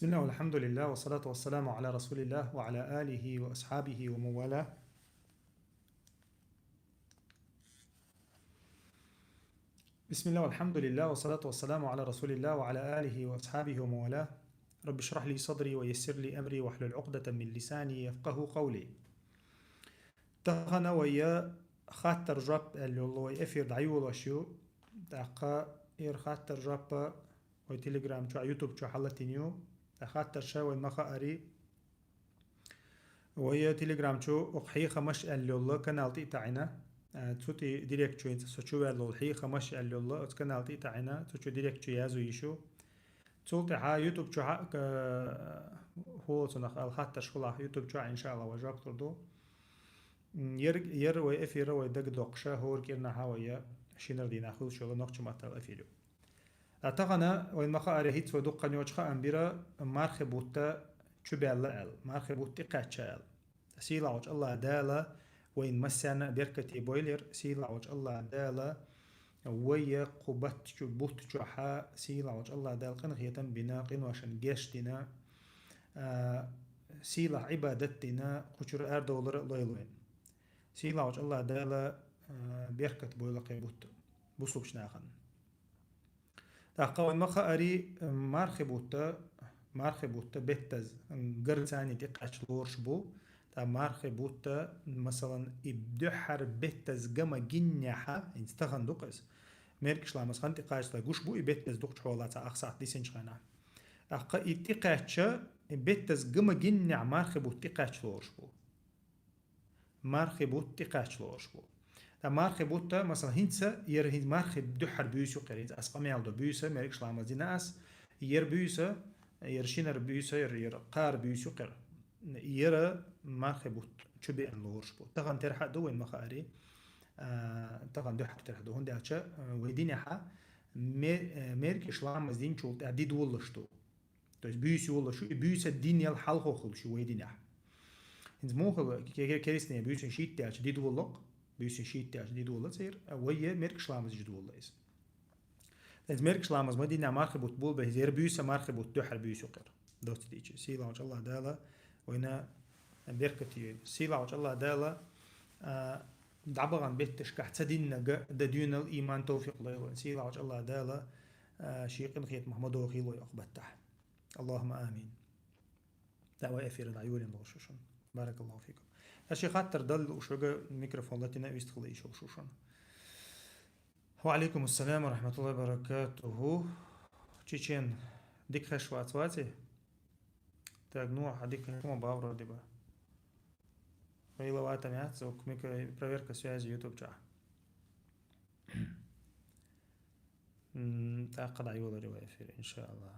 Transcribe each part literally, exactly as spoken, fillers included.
بسم الله والحمد لله والصلاة والسلام على رسول الله وعلى آله وأصحابه ومن والاه. بسم الله والحمد لله والصلاة والسلام على رسول الله وعلى آله وأصحابه ومن والاه. رب اشرح لي صدري ويسر لي أمري واحلل عقدة من لساني يفقه قولي. Тахана вайя хаттар жоп аьлла йолу вай эфир дӀайолош ю. ТӀаккха эр хаттар жоп вай Telegram чу, YouTube чу хьалатин ю. ТӀаккха хаттар ша вай ма хаари. Вайя Telegram чу оху хьехамаш аьлла йолу канал тӀе а таӀина. Э, цу тӀе директ чу хӀинца со чу ваьлла волу хьехамаш аьлла йолу оцу канал тӀе а таӀина. Цу чу директ чу язу йиш ю. Цул тӀаьхьа YouTube чохь а, хӀоцунах ала хаттарш хилахь, YouTube чохь а, иншалла, вай жоп лур ду. М, ер, ер вай эфира вай дагадоккхуша, хӀора кӀирнахьа вай я шинара дийнахь хуьлуш йолу нохча маттал эфир ю. Ткъа тахана вайн ма хааре хӀинца вай дуккха йочу хаам бира мархи бутта чу баьлла аьлла, мархи бутта тӀекхаьчча аьлла. Сийлахьчу Аллах Дала вайн массарна а беркате бойла ер, сийлахьчу Аллах Дала вайя кху батта чу, бутта чохьа сийлахьчу Аллах Дала къинхетам бина, къиношан геш дина, а, сийлахь Ӏибадат дина, кху чуьра арадовлар а лойла вайн. Сийлахьчу Аллах Дала, а, беркат бойла кхе бутта бусулбачу нахана. ТӀаккха вайн ма хаари, мархи бутта, мархи бутта беттаз, гарцани тӀекхаьчча лоруш бу. Ткъа мархи бутта, масалан, и дуьххьара беттаз гама гиннехьа, хӀинца тахана ду-кх иза. Меркаш ламаз хан тӀекхачале гуш бу и беттаз дукхачу хьолаца ах сахьт дисинчу хенахь. ТӀаккха и тӀекхаьчча, и беттаз гама гиннехь мархи бутта тӀекхаьчча лоруш бу. Мархи бутта тӀекхаьчча лоруш бу. Ткъа мархи бутта, масала, хӀинца, яра хӀинца мархи дуьххьара буьйса юкъера, хӀинца ас къамел до буьйса, меркаш ламаз дина ас, яра буьйса, яра шинара буьйса, яра, яра кхара буьйса юкъера. Яра мархи бутта чу беана лоруш бу. Тахана терхьа а ду вайн ма хаари, а, тахана дуьххьара терхьа ду. ХӀунда аьлча, а, вай динехьа ме-, а, меркаш ламаз динчул тӀаьхьа ди долалуш ду. То есть буьйса йолалуш ю, и буьйса дин яла хьалхо хуьлуш ю вай динехь. ХӀинца муха ке-, ке-, керстане буьйсанна шийтта даьлча ди долалу-кх, буьйсанна шийтта даьлча ди долалу церан, а вайя меркаш ламаз ди долалу иза. ХӀинца меркаш ламаз ма динехь мархи бутта болабе, иза яра буьйса мархи бутта дуьххьара буьйса юкъера. Доцца дийча. Сийлахьчу Аллах Дала вайна беркате йойла. Сийлахьчу Аллах Дала, а, дӀабахана бетташкахь ца диннарг дан дуьйна иман, тавфикъ лойла вайна. Сийлахьчу Аллах Дала, а, шен къинхетамах ма дохийла вай оха баттахь. Аллахумма амин. ТӀаккха вай эфира дӀайолийна лоруш ю шуна. Баракаллаху фикум. Ткъа ши хаттар далла лууш верг, микрофон латийна, вистхила йиш йолуш ву шуна. Ва алейкум ассалам ва рахматуллахи ва баракатуху. Чечен, дика хезаш вац, ваций? Так, ну, а дика хезаш ма бу вроде бы. Вайла ватам яц, ок, микро-, проверка связи YouTube чохь. М, тӀаккха дӀайолари вай эфир, иншааллах.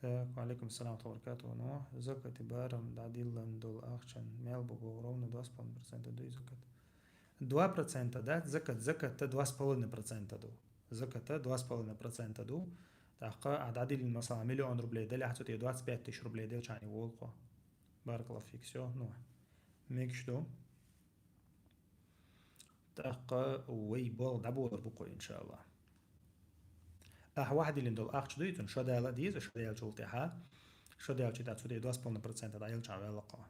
Так, ва алейкум ассалам ва баракатуху. Ну, закати барам дӀадиллан долу ахчан мел бу боху, ровно два с половиной процента ду и закат. Два процента, да? Закат, закатта два с половиной процента ду. Закатта два с половиной процента ду. ТӀаккха а дӀадиллина, масала, миллион рублей делахь, цу тӀе двадцать пять тысяч рублей делчани волу кхо. Баракаллаху фик, всё, ну, мегаш ду. ТӀаккха вай болх дӀаболар бу кхо, иншааллах. Ахь вахдиллина долу ахча дуй цунна, шо дала а деза, шо делчул тӀаьхьа, шо делчи тӀа цу тӀе два с половиной процента дӀаелчахь ваьлла кхо.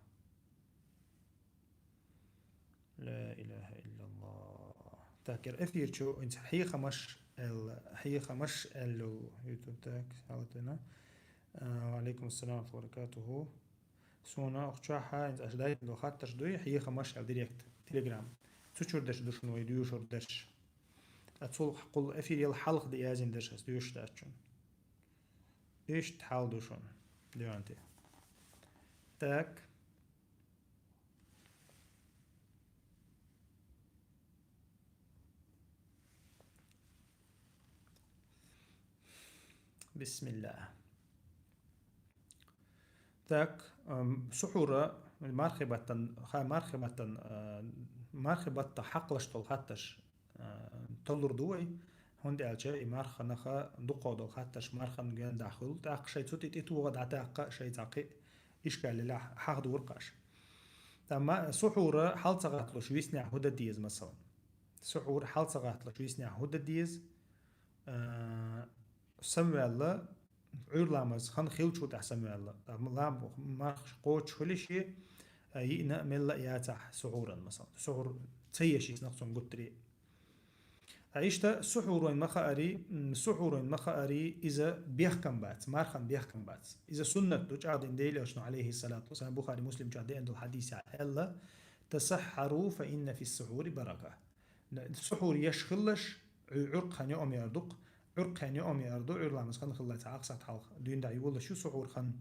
Ла илаха иллаллах. Так, яра эфир чу, инца хьехамаш аьлла, хьехамаш аьлла йолу YouTube, так, хьалатина. А, ва алейкум ассалам ва баракатуху. Суна охчохьа, хӀинца аша дайтина долу хаттарш дуй, хьехамаш аьлла директ, Telegram. Цу чуьра дерш ду шуна вай доьшур дерш. Ткъа цул кхул эфир яла хьалха де яздина дерш ас доьшуш дац шуна. Иштта хьал ду шуна. Дуьнти. Так. Бисмилла. Так, ам, сухьура мархи баттан, ха, мархи баттан, а, мархи батта хьакхалаш долу хатташ, а, толлур ду вай, хӀунда аьлча и марханаха дукхо долу хатташ мархан гоьндахь хуьлу, тӀаккха шайн цу тӀе тӀетоха дӀатаккха шайн цхьа кхин ишкал елахь хьахдора кхаш. Амма сухьура хьал ца гӀатталуш виснехь хӀу дан деза, масалан? Сухьура хьал ца гӀатталуш виснехь хӀу дан деза? А, самаваьлла, Ӏуйра ламаз хан хилча тӀехь самаваьлла. Ламаз марха кхочуш хуьлуш, а, йиъна мелла а яцахь сухьуран, масала. Сухьур ца еш иза нах цунна гуттаре. А иштта сухьур вайна ма хаари, м, сухьур вайна ма хаари, иза бехкам бац, мархан бехкам бац. Иза суннат ду, чӀагӀдина Делан Элчано, алейхиссалату вассалам, Бухари, Муслим чохь деана долу хьадисехь аьлла: «Тасаххару, фа инна фис-сухьури барака». Сухьур еш хилалаш, Ӏу-, Ӏуьркхан йоӀам яр ду-кх, Ӏуьркхан йоӀам яр ду, Ӏуьйра ламаз хан хилла цхьа ах сахьт хьалха дуьйна дӀайолалуш ю сухьур хан.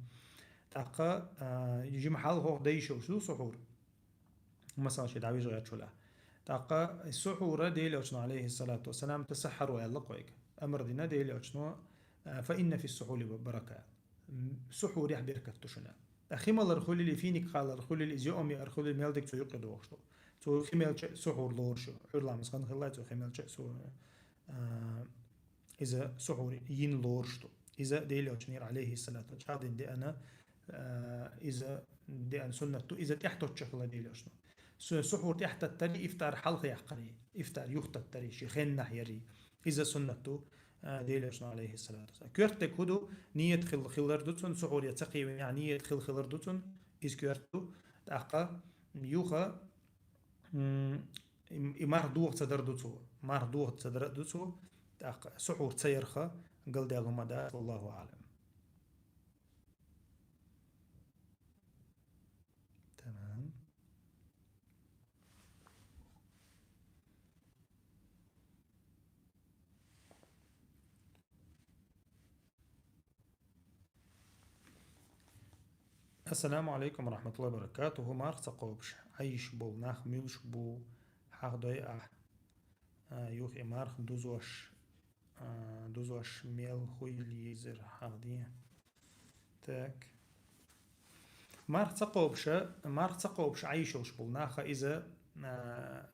ТӀаккха, а, жима хьалха хӀокху дайшалш ду сухьур. Масала, шен дӀавижа гӀерташ валахь. ТӀаккха сухьура Делан Элчано, алейхиссалату вассалам, «Тасаххару» аьлла кхойга. Амар дина Делан Элчано, а, «Фа инна фис-сухьури барака». М, сухьурехь беркат ду шуна. Ткъа хи малар хуьлийла, финик кхалар хуьлийла, иза йоӀам яар хуьлийла, мел дерг цу юккъе догӀуш ду. Цу хи мелча а сухьур лоруш ю. Ӏуьйра ламаз хан хилла, цу хи мелча а су-, а, иза сухьур йина лоруш ду. Иза Делан Элчанера, алейхиссалату, чӀагӀдина деана, а, иза деана суннат ду, иза тӀаьхьатоттуш хилла Делан Элчано. Су-, сухьур тӀаьхьататтари, ифтар хьалха яккхари, ифтар юхататтари, шен хеннахь яри. Иза суннат ду, а, Делан Элчано, алейхиссалату вассалам. Коьртаниг хӀун ду, ният хил-, хилар ду цунна, сухьур я ца кхийвина, ният хил-, хилар ду цунна, иза коьрта ду. ТӀаккха юха, м, и, и марха доха ца дар ду цо, марха доха ца дар а ду цо, тӀаккха сухьур ца ярх галдаьлла хӀума дац, валлаху аӀлам. Тамам. Ассаламу алейкум ва рахматуллахи ва баракатуху. Марха ца кхобуш Ӏайш болу нах муьлш бу, хьахдой ахь? А, юха и марха дузош, а, дузош мел хуьлийла езар хьахде. Так. Марха ца кхобуша, марха ца кхобуш Ӏайш йолуш болу наха иза, а,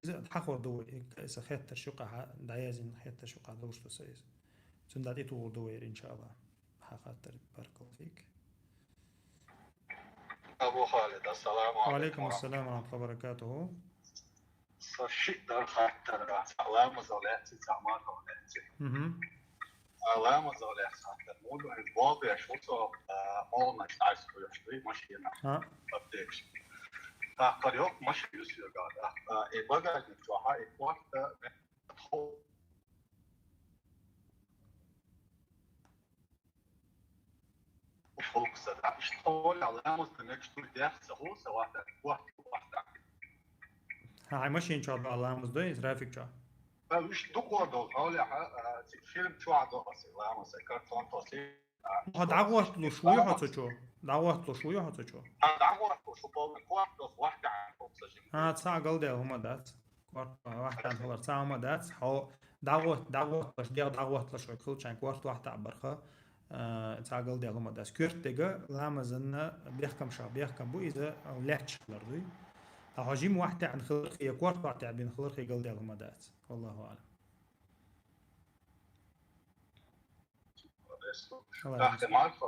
иза хьахор ду вай, иза хеттарш юкъахь, дӀаяздина хеттарш юкъахь долуш ду сан иза. Цуьнан дӀа тӀетухур ду вай, иншалла. Хьан хаттар, баркалла фиг. Абу Халид, ассаламу алейкум. Ва алейкум ассалам ва рахматуллахи ва баракатуху. Со шиъ дар хаттар, цхьа ламазал лаьцна, цхьа мархал лаьцна. Мгм. Цхьа ламазал лаьцна хаттар. Муха ду, хӀинца болх беш ву со, а, молханаш дӀасакхоьхьуш дуй машенахь. А. Аптекаш. Тахкар йоккха машина ю соьгахь, да. А, и багажник чохь, и корта, тхо-, Уьш гӀуллакх ца дахь, иштта тхо ламаз дан мегаш ду, дехса хӀу, сан вахтар, вахт, вахтар. Хьан хьайн машина чохь до ламаз ду, и трафик чохь? Ха, уьш дукха долу, хьолехьа, а, ци фирма чохь до аса ламаз, ай картон тоси. Хьо дӀагӀотталуш вуй хьо цу чу? ДӀагӀотталуш вуй хьо цу чу? А, дӀагӀотталуш ву, полный корт долу, вахтар, хӀу, сан жима. А, цхьа галдел хӀума дац. Корта вахтан хилар цхьа хӀума дац, хьо дӀагӀот-, дӀагӀотталаш, дегӀ дӀагӀотталаш хьо хилчахьана корта вахтахь барха, а, цхьа галдел хӀума дац. Коьртаниг ламазан бехкамашах бехкам бу, иза лаьтташ хилар дуй. Ткъа хьо жима вахтехь хиларх я корта вахтехь бина хиларх галдел хӀума дац. Валлаху аӀлам. Тахта марха,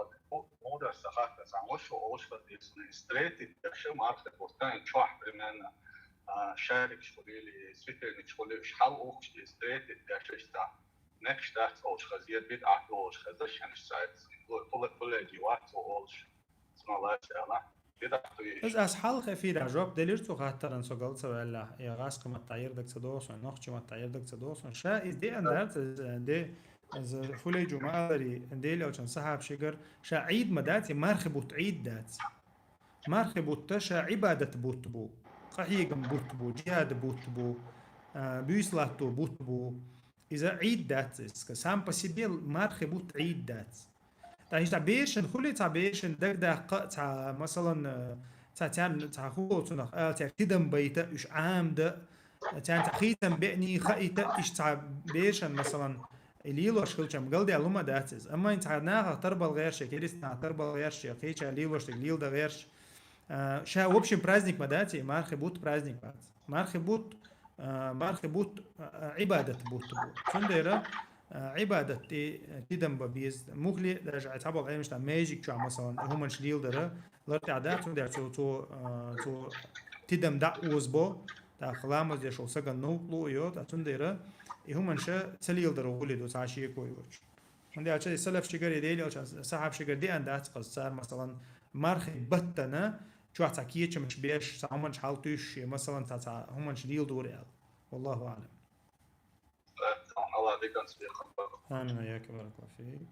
мударса хатта, сан ваша олуш хатта, если встретить, даша марха, вот тайн чохь примерно, а, шарикаш хуьлийла, светильникаш хуьлийла, уьш хьал ухуш, встретить, даша иштта, некаш дац олуш хаза, я бидӀат олуш хаза, шанаш цаьрца, пула, пула, пула, вац олуш. Иза ас хьалха эфирехь жоп делира цу хаттаран, со гал ца ваьллехь, я гӀазкхи маттахь ерг ца догӀу суна, нохчи маттахь ерг ца догӀу суна. Ша иза деана дац, иза де, иза Хулейджу ма-аллара, Делан Элчан сахьабашигара, ша Ӏийд ма дац, и мархи бутт Ӏийд дац. Мархи бутт ша Ӏибадат бутт бу, къахьегам бутт бу, джихад бутт бу, а, буьйса латто бутт бу. Иза Ӏийд дац, иза сам по себе мархи бутт Ӏийд дац. ТӀаккха иштта берашна хуьлий, цхьа берашна дагадаккха а, цхьа, масалан, э, цхьа царна, цхьа хӀун цунах ала, цаьрга тидам байта, уьш Ӏамадан, царна цхьа хийцам беъний хаийта, иштта цхьа берашна, масалан, и лелош хилчам галдаьлла хӀума дац иза. Амма хӀинца цхьа нахах тарбала гӀерташ, керистанах тарбала гӀерташ, кхеча лелош дерг леладан гӀерташ, а, ша, в общем, праздник ма дац, и мархи бутт праздник бац. Мархи бутт, а, мархи бутт, а, Ӏибадат бутт бу. Цундела, а, Ӏибадат тӀе тидам бан беза. Мухле, даже ай цхьаболу Ӏеламнаха межиг чохь, масалан, и хӀуманаш леладар лартӀехь дац, цундела цо, цо, а, цо тидам дӀа а озабо, тӀаккха ламаз деш волу сагана новкъарло а йо, ткъа цундела и хӀуманаш ца леладар гӀули ду, цхьа шеко йоцуш. ХӀунда аьлча и салафчигара, и Делан элчан сахьабашигара деана дац хаза цара, масалан, мархий баттана чохь цхьа кечамаш беш, цхьа хӀуманаш хьалтуьйсуш, масалан, цхьа, цхьа хӀуманаш леладора аьлла. Валлаху аӀлам. Амин, ва ийяк, баракаллаху фик.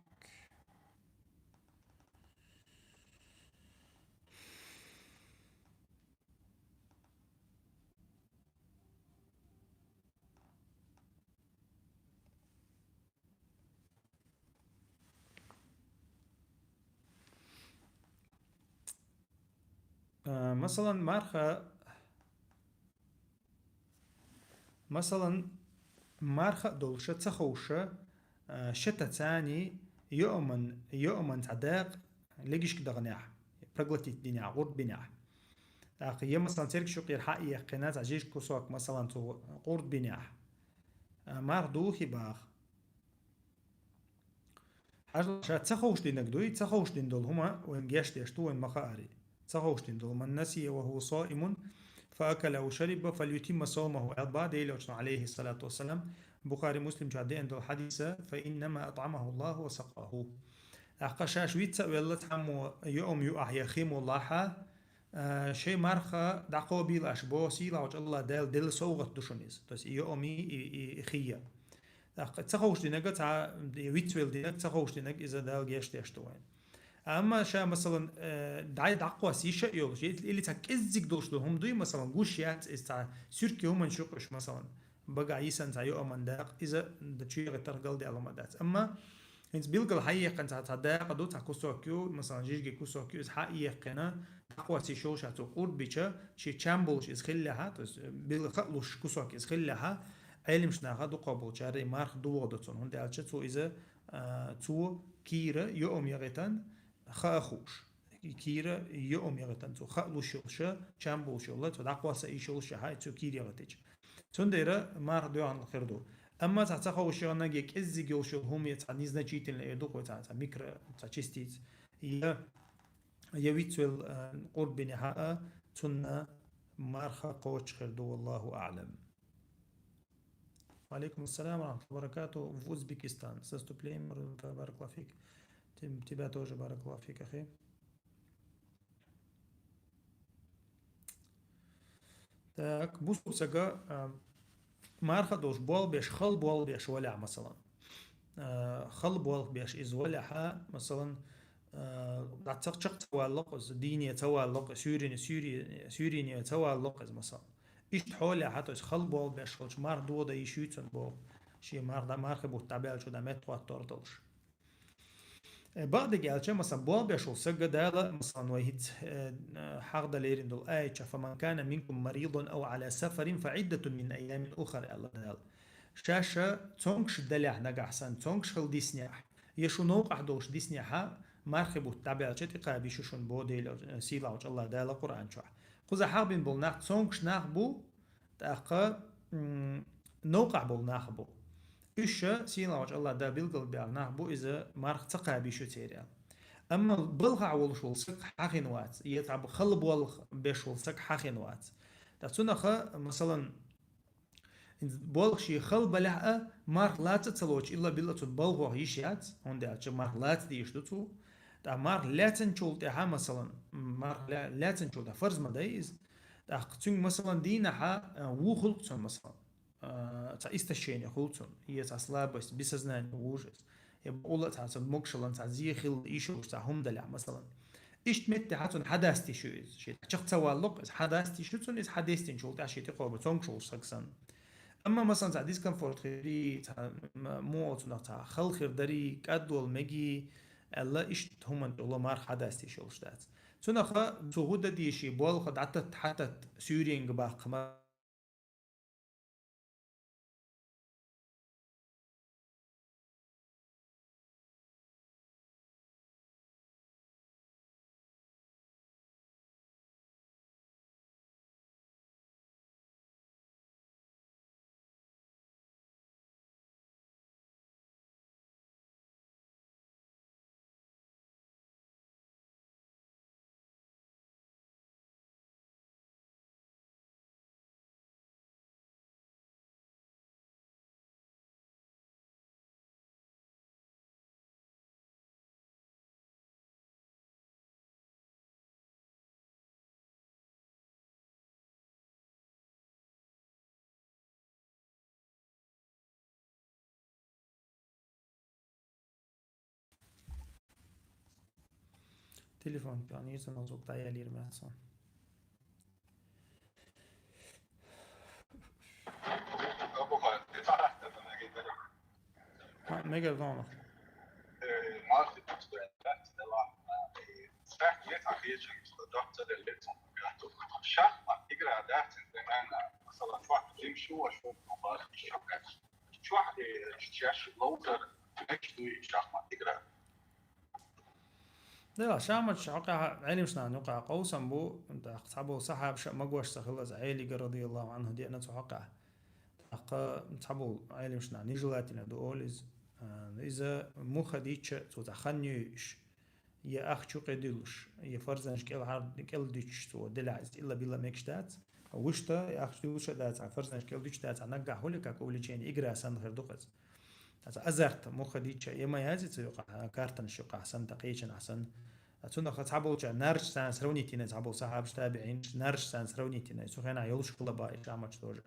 А, масалан, марха, масалан, марха а долуша, ца ховша, а, шатацани йоаман, йоаман цхьа дакъа легишка даханехь, проглотить динехь, къурд бинехь. ТӀаккха я, масалан, цергаш юкъера хьа а яьккхина, цхьа жижиг кусок, масалан, цу къурд бинехь. А, марха духий баха. Хьажал, ша ца ховш динарг дуй, ца ховш дина долу хӀума вайн геш деш ду, вайн ма хаари. Ца ховш дина долу: «Ман насия ва хува соимун, фа акала ау шариба, фальютимма саумаху», аьлла бах Делан элчано, алейхи салату вассалам, Бухари, Муслим чохь деана долу хьадиса: «Фа иннама атӀамаху Аллаху ва сакъаху». ТӀаккха шаьш виц а велла, цхьаммо йоам юахь я хи мо лахьа, а, шайн марха дӀакхобийла аша бо, сийлахьчу Аллах Дала делла совгӀат ду шуна иза. То есть и йоамий, и, и, и хи я. ТӀаккха ца ховш динарг, цхьа виц велла динарг, ца ховш динарг, иза Дала геш деш ду вайн. Амма ша, масалан, э, дӀай дӀаккхосса йиш а йолуш, или, или цхьа кӀеззиг долуш долу хӀума дуй, масалан, гуш яц иза, цхьа суьрте хӀуманаш юкъуш, масалан, багахь йисина цхьа йоаман дакъа, иза д-, чу ягӀийтарх галдаьлла хӀума дац. Амма хӀинца билггал хьаеккхина цхьа, цхьа дакъа ду, цхьа кусок ю, масалан, жижиг кусок ю, иза хьаеккхина, дӀакхосса йиш йолуш а цо къурд бича, шен чам болуш иза хиллехьа, то есть, э, бил-, хаалуш кусок иза хиллехьа, Ӏеламнаха дукхахболчара и марха духу до цунна, хӀунда аьлча цо иза, а, цо кийра йоам ягӀийтина, хаа хууш. Кийра йоам ягӀийтина, цо хаалуш йолуша, чам болуш йолла, цо дӀакхосса йиш йолуш а хьа, цо кийра ягӀийтича. Цундела марха доьхна хир ду. Амма цхьа ца ховш йоьхнарг, я кӀеззиг йолуш йолу хӀума, я цхьа незначительно эр ду-кх вай, цхьа, цхьа микро, цхьа частица, я, я вицвелла, а, къурбанехьа а, цунна марха кхочуш хир ду, валлаху аӀлам. Алейкум ассалам ва рахматуллахи ва баракату. В Узбекистан. С наступлением, баракаллаху фик. Тем-, тебя тоже, баракаллаху фик, ахи. Так, бусурсага, а, марха долуш болх беш, хала болх беш валахь, масалан. А, хала болх беш иза валахьа, масалан, а, дӀа ца, чекх ца валлакх иза, дийне ца валлакх, суьйрийне, суьйрий-, суьйрийне ца валлакх иза, масалан. Иштта хьолехьа, то есть хала болх беш хилча, марха дохо дан йиш юй цунна боху, шен марха дӀа, мархи бутт дӀабаьллачу дӀа меттахӀоттор долуш. Э, бакъдерг аьлча, масалан, болх беш волу саг, Дала, масалан, вай хӀинца, э, э, хьахдан лерина долу аят чохь: «Фаман кана минкум маридун ау ала сафарин фа иддатун мин айямин ухар», аьлла Дала. Шаьш цомгуш далехь нагахь санна, цомгуш хила диснехь, я шу новкъахь долуш диснехьа, мархи бутт дӀабаьлча тӀекхаба йиш ю шуна боху Дела, э, сийлахьчу Аллах Дала Къуръан чохь. Кхуза хьахбина болу нах цомгуш нах бу, тӀаккха, м, новкъахь болу нах бу. Уьш ша сийлахьчу Аллах Дала билгалбаьлла нах бу, иза марха ца кхаба йиш ю церан. Амма балхахь волуш волу саг хьахина вац, я цхьа хала болх беш волу саг хьахина вац. Ткъа цунаха, масалан, болх шен хала балехь а, марха лаца а ца лоцуш, илла-билла цунна балхох йиш яц, хӀунда аьлча марха лаца дезаш ду цо. Ткъа марха лаьцначул тӀаьхьа, масалан, марха ла-, лаьцначул тӀаьхьа фарз ма дай иза. ТӀаккха цуьнга, масалан, дийнахьа, а, ву хуьлу-кх цунна, масалан, а, цхьа истощение хуьлу цунна, я цхьа слабость, без сознания ву иза. Я бакъулла а цхьа, цхьа могушаллин цхьа зе хила йиш йолуш цхьа хӀума далехь, масалан. Иштта меттехьа цунна хьадаста йиш ю иза. Шен чекх ца валлакх иза, хьадаста йиш ю цунна, иза хьадестинчул тӀаьхьа шен тӀекхобу цомгуш волу саг санна. Амма, масалан, цхьа дискомфорт хир ю, цхьа м-, муха цунах цхьа хала хир дар, кӀадвала мегий, аьлла, иштта хӀуманна тӀехула марха хьадаста йиш йолуш дац. Цунаха цу хӀу дан дийши, болх дӀататта, хьататта, суьйренга баккха ма- Телефон кӀанийца ма звук дӀаялийра маьцун. Ха, мегар дона. Шахмат игра дац, масала, чохь жимшу, а шу чохь, э, шеш ловзар, мегаш дуй шахмат игра. Да, шахматаш хьокъехь Ӏелимаш нахана юкъахь къовсам бу, тӀаккха цхьаболу сахьабаша а магош ца хилаза, Ӏелига радияллаху Ӏанху деана цу хьокъехь. ТӀаккха цхьаболу Ӏелимаш нахана нежелательно ду олу иза. А, иза муха дийча, цо цхьа хан йойуш, я ахча юкъе дуьллуш, я фарзанаш кӀел-, кӀел дуьтуш цо делахь, иза тӀилла-билла мегаш дац. Вуьшта, я ахча дуьллуш а дац, а фарзанаш кӀел дуьтуш дац, а наггахь хӀуле, как увлечение, игра санна хир ду-кх иза. Аса азарт муха дийча, я ма яц иза цу юкъахь, картанаш юкъахь санна, тӀаккха кхечанахь санна. А цунах цхьаболчара нараш санна сравнить йина, цхьаболу сахьабаш, табиӀинаш нараш санна сравнить йина, цу хенахь йолуш хила баха и шахматаш тоже.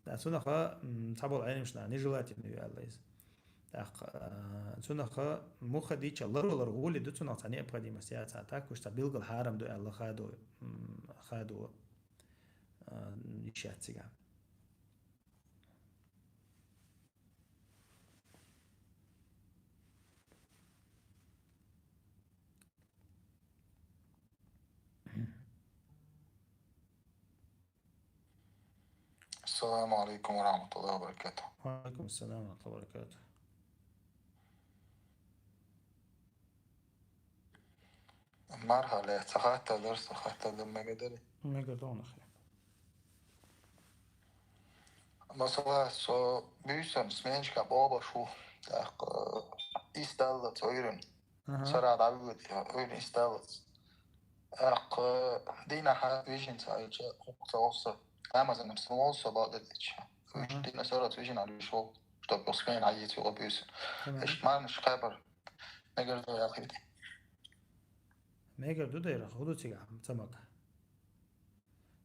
А цунах, м, цхьаболу Ӏелимаш нахана нежелательно ю аьлла иза. ТӀаккха, а, цунах муха дийча ларвалар гӀоли ду, цунах цхьа необходимость яц, а так уьш цхьа билггал хьарам ду аьлла хадо, м, хадо, а, йиш яц цигахь. السلام عليكم ورحمة الله وبركاته. وعليكم السلام ورحمة الله وبركاته. Мархалла, цхьа хаттар дара, цхьа хаттар дан мегар дарий? Мегар дона, хи. Масала, со буьйсанна сменашка богӀуш ву, тӀаккха, э, исс даллалц Ӏуьйранна. Аха. Сара дӀавоьду, Ӏуьйранна исс даллалц. ТӀаккха, э, дийнахь вижина ца хилча, хӀокху ца воху со. Рамазанам сан волу со бакъдерг дича. Уьш, аха, дийнахь саралц вижина Ӏа вуьш волу, чтоб смена Ӏайийца юкъа буьйсанна. Тамам. Иштта марханаш кхабар. Мегар ду яхийта. Мегар ду дера, хӀун ду цигахь ца мага?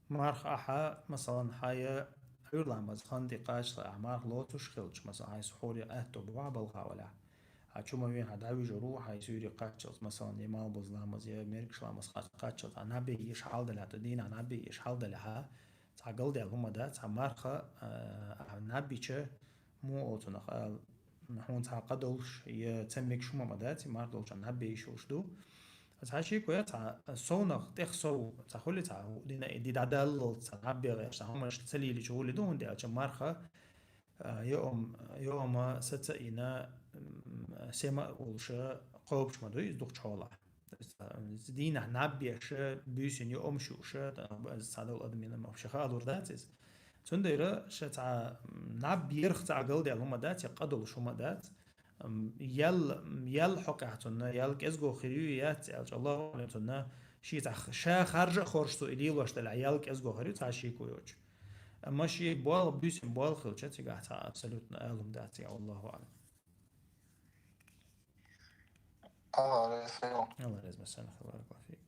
Марха ахьа, масалан, хьан я Ӏуьйра ламаз хан тӀе кхаччалц ахьа марха лоцуш хилча, масалан, хьайн сухьур я аьтто бу ахьа балха валахь. Хьан чу ма вен хьан дӀавижур ву, хьайн суьйре кхаччалц, масалан, я малхбуза ламаз, я мергаш ламаз кхач-, кхаччалц ахьа наб е еш хьал далахь, тӀе дийнахь наб е еш хьал далахьа, цхьа галдаьлла хӀума дац, цхьа марха, а, ахьа наб йича, муха олу цунах ала, хьуна цхьа къа долуш, я ца мегаш хӀума ма дац, и марха долчохь наб е йиш йолуш ду. Цхьа шеко яц, цхьа совнах, тӀех сов, цхьа хуьлий цхьа дина, и ди дӀадаллалц, цхьа наб бегӀеш, цхьа хӀуманаш ца лелийча гӀули ду, хӀунда аьлча марха, а, йоам-, йоама саца а йина, м, сема а улуша кхобуш ма ду иза дукхачу хьолахь. Иза дийнахь наб еш, буьйсина йоамаш юуш, та-, иза цхьадолу адамийн ма ша хаалур дац иза. Цундела ша цхьа, м, наб ярх цхьа галдаьлла хӀума дац, я къа долуш хӀума дац. М, ял, ял хьокъехь цунна, ял кӀезго хир ю, яц аьлча, Аллаху аълам, цунна ши цхьа х-, ша харжа а хоржу цо и лелош делахь, ял кӀезго хир ю, цхьа шеко йоцуш. Амма ши болх, буьйсина болх хилча, цигахь цхьа абсолютно алум дац, я Аллаху аълам. Алла реза хуьлда. Алла реза, массарна хуьлда, баракаллаху фик.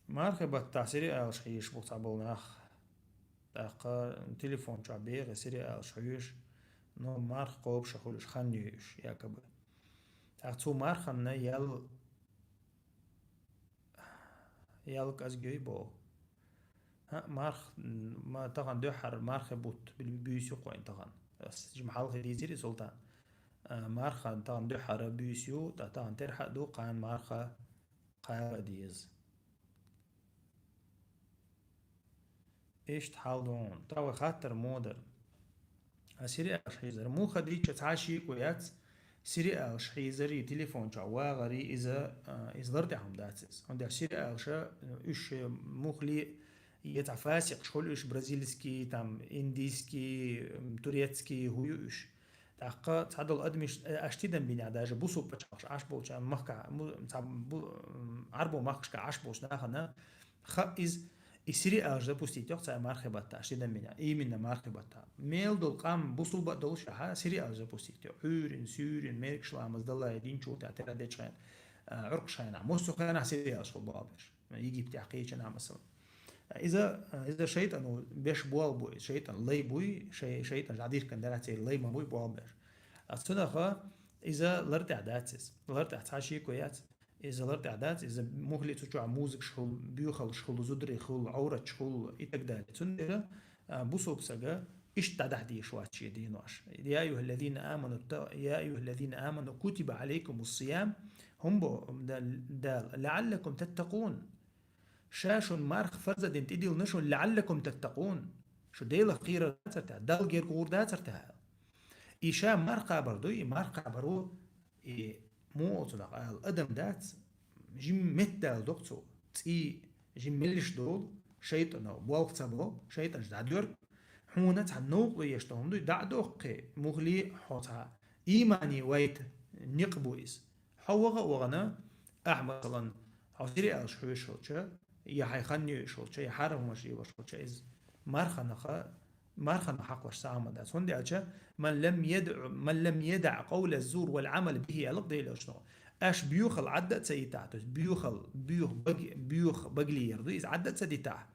Мархи баттахь сериалаш хьийзаш бу цхьаболу нах. ТӀаккха телефон чохь бегӀи сериалаш хьоьжуш, но марха кхобуш а хуьлуш, хан йойуш, якобы. ТӀаккха цу марханна ял, ял кӀезиг йой боху. ХӀаъ, марх, м, ма, тахана дуьххьара мархи бутт бу-, буьйса ю кхойн тахана. Ас жима хьалхе дийзира и, Султан. А, марха тахана дуьххьара буьйса ю, ткъа тахана терхьа а ду, кхана марха кхаба а деза. Иштта хьал ду хьуна. Тахана вай хаттар мо дара. А сериалаш хьийзар. Муха дийча цхьа шеко яц, сериалаш хьийзарий, телефон чохь вагӀарий, иза, а, иза лар тӀехь хӀума дац иза. ХӀунда аьлча сериалаша, уьш мухли, я цхьа фасикъаш хуьлу уьш, бразильский, там, индийский, м, турецкий, хӀу ю уьш. ТӀаккха цхьадолу адамаш, э, аш тидам бинехь, даже бусулба пачхьалкхаш Ӏаш болчарна махкахь, му-, цхьа бу-, м, Ӏарбо махкашкахь Ӏаш болчу нахана, хаьа иза, и сериалаш запустить йо-кх цара мархи баттахь, аш тидам бинехь, именно мархи баттахь. Мел долу къам бусулба а долуш ахьа, сериалаш запустить йо. Ӏуьйрин, суьйрин, мергаш ламаз далай, динчул тӀаьхьа тера дечхьайн, а, Ӏуркхаш хьайнахь. Муссу хенахь сериалаш хила боху берш. Египте хьакхечанахь, масала. Иза, иза шайтӀано беш болу бу, иза шайтӀан лай буй, шай-, шайтӀан жӀадиркан дара церан лай ма буй болу беш. А цунаха иза лар тӀехь дац иза. Лар тӀехь цхьа шеко яц. Иза лартӀехь дац, иза мухли цу чохь музыкаш хуьлу, боьхалш хуьлу, зударий хуьлу, Ӏовраташ хуьлу и так далее. Цундела, а, бусулба сага иштта дӀадахьа дезаш вац шен денош. يا أيها الذين آمنوا ات-، يا أيها الذين آمنوا كتب عليكم الصيام, хӀун бо Дала, لعلكم تتقون. Ша шуна марха фарз дина тӀедиллина шуна, لعلكم تتقون. Шу Делах кхийрар дацар тӀехь, Далла герга гӀур дацар тӀехь. И ша марха кхабар ду, и марха кхабар ву, и муха оцунах ала адам дац, жимма меттадала доккху цо, цӀий жимма меллиш долу, шайтӀано болх ца бо, шайтӀанаш дӀадоьргу, хьуна цхьа новкъа еш тохам дуй, дӀа а доккхе, мухли хьо цхьа иймане вайта некъ бу иза. Хьо ваха а вахана, ахьа, масалан, хьо сериалаш хьоьжуш хилча, я хьайн хан йоьуш хилча, я хьарам хӀумаш лелош хилча, иза марханаха, марханах хьакхалуш цхьа хӀума дац. ХӀунда аьлча, من لم يدع، من لم يدع قول الزور والعمل به, аьлла Делан Элчано. Аш боьхал Ӏадда а ца йитахь, то есть боьхал, боьха баг-, боьха багле яр ду, иза Ӏадда а ца дитахь,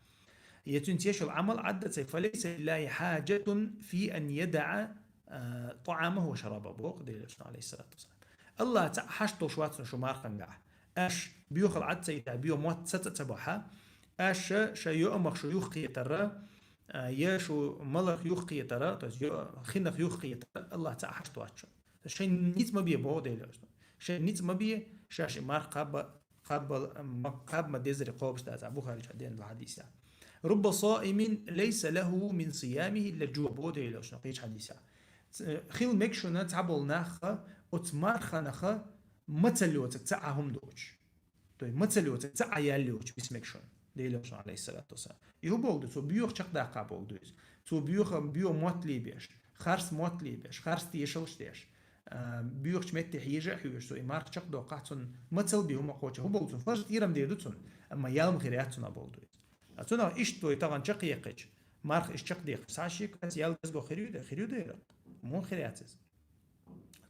я цуьнца еш йолу Ӏамал Ӏадда ца, فليس لله حاجة في أن يدع, а, طعامه وشرابه, боху Делан Элчано, عليه الصلاة والسلام. АллахӀ цхьаъ хьашт долуш вац шу мархангахь. Аш боьхал Ӏад ца йитахь, боьха мотт саца а ца бахьа, аш ша йоамах шу юхкхетара, а, я шу маларх юхкхетара, то есть йо-, хинах юхкхетара, АллахӀ цхьаъ хьашт вац шу. Шайн ницкъ ма бе, боху Делан Элчано. Шайн ницкъ ма бе, шаьш и марха кхаба, кхаба, ма-, кхаба ма дезаре кхобуш дац, Бухарича деана хьадисехь. رب صائم ليس له من صيامه إلا الجوع, боху Делан Элчано кхечу хьадисехь. Ц-, хила мега шуна цхьаболу нахха, оцу марханаха мацалла йоцург цхьа а хӀума доцуш. То есть мацалла йоцург цхьа а ял йоцуш, бисмег шуна. Делан Элчано, عليه الصلاة والسلام. И хӀун боху ду, цо боьха чекхдаккха боху ду иза. Цо боьха, боьха мотт лийбеш, харц мотт лийбеш, харц тешалш деш, а, боьхачу метте хьежа а хьоьжуш, цо и марха чекхдоккхахь, цунна мацалла бен хӀума кхочу. ХӀун боху цунна? Фарз тӀера ма дер ду цунна, амма ял ма хир яц цунна боху ду иза. А цунах иштта вай тахана чекхъяьккхича, марха иштта чекхдехча, цхьа шеко яц, ял деза хир ю, хир ю дера? Муха хир яц иза?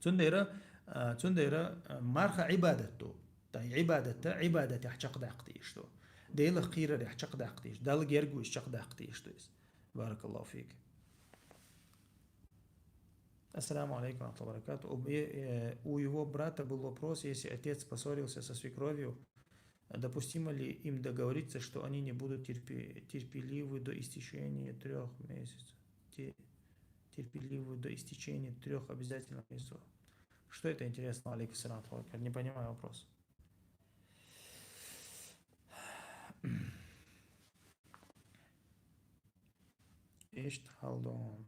Цундела, а, цундела, а, марха Ӏибадат ду. Ткъа и Ӏибадат, Ӏибадатехь чекхдаккха дезаш ду. Делах кхерарехь чекхдаккха дезаш, Далла герга вуьйш чекхдаккха дезаш ду иза. بارك الله فيك. السلام عليكم ورحمة الله وبركاته. У, э, э, у его брата был вопрос, если отец поссорился со свекровью, допустимо ли им договориться, что они не будут терпе-, терпеливы до истечения трёх месяцев? Те-, терпеливы до истечения трёх обязательных месяцев. Что это, интересно, алейкум салам, не понимаю вопрос. Иштта хьал ду.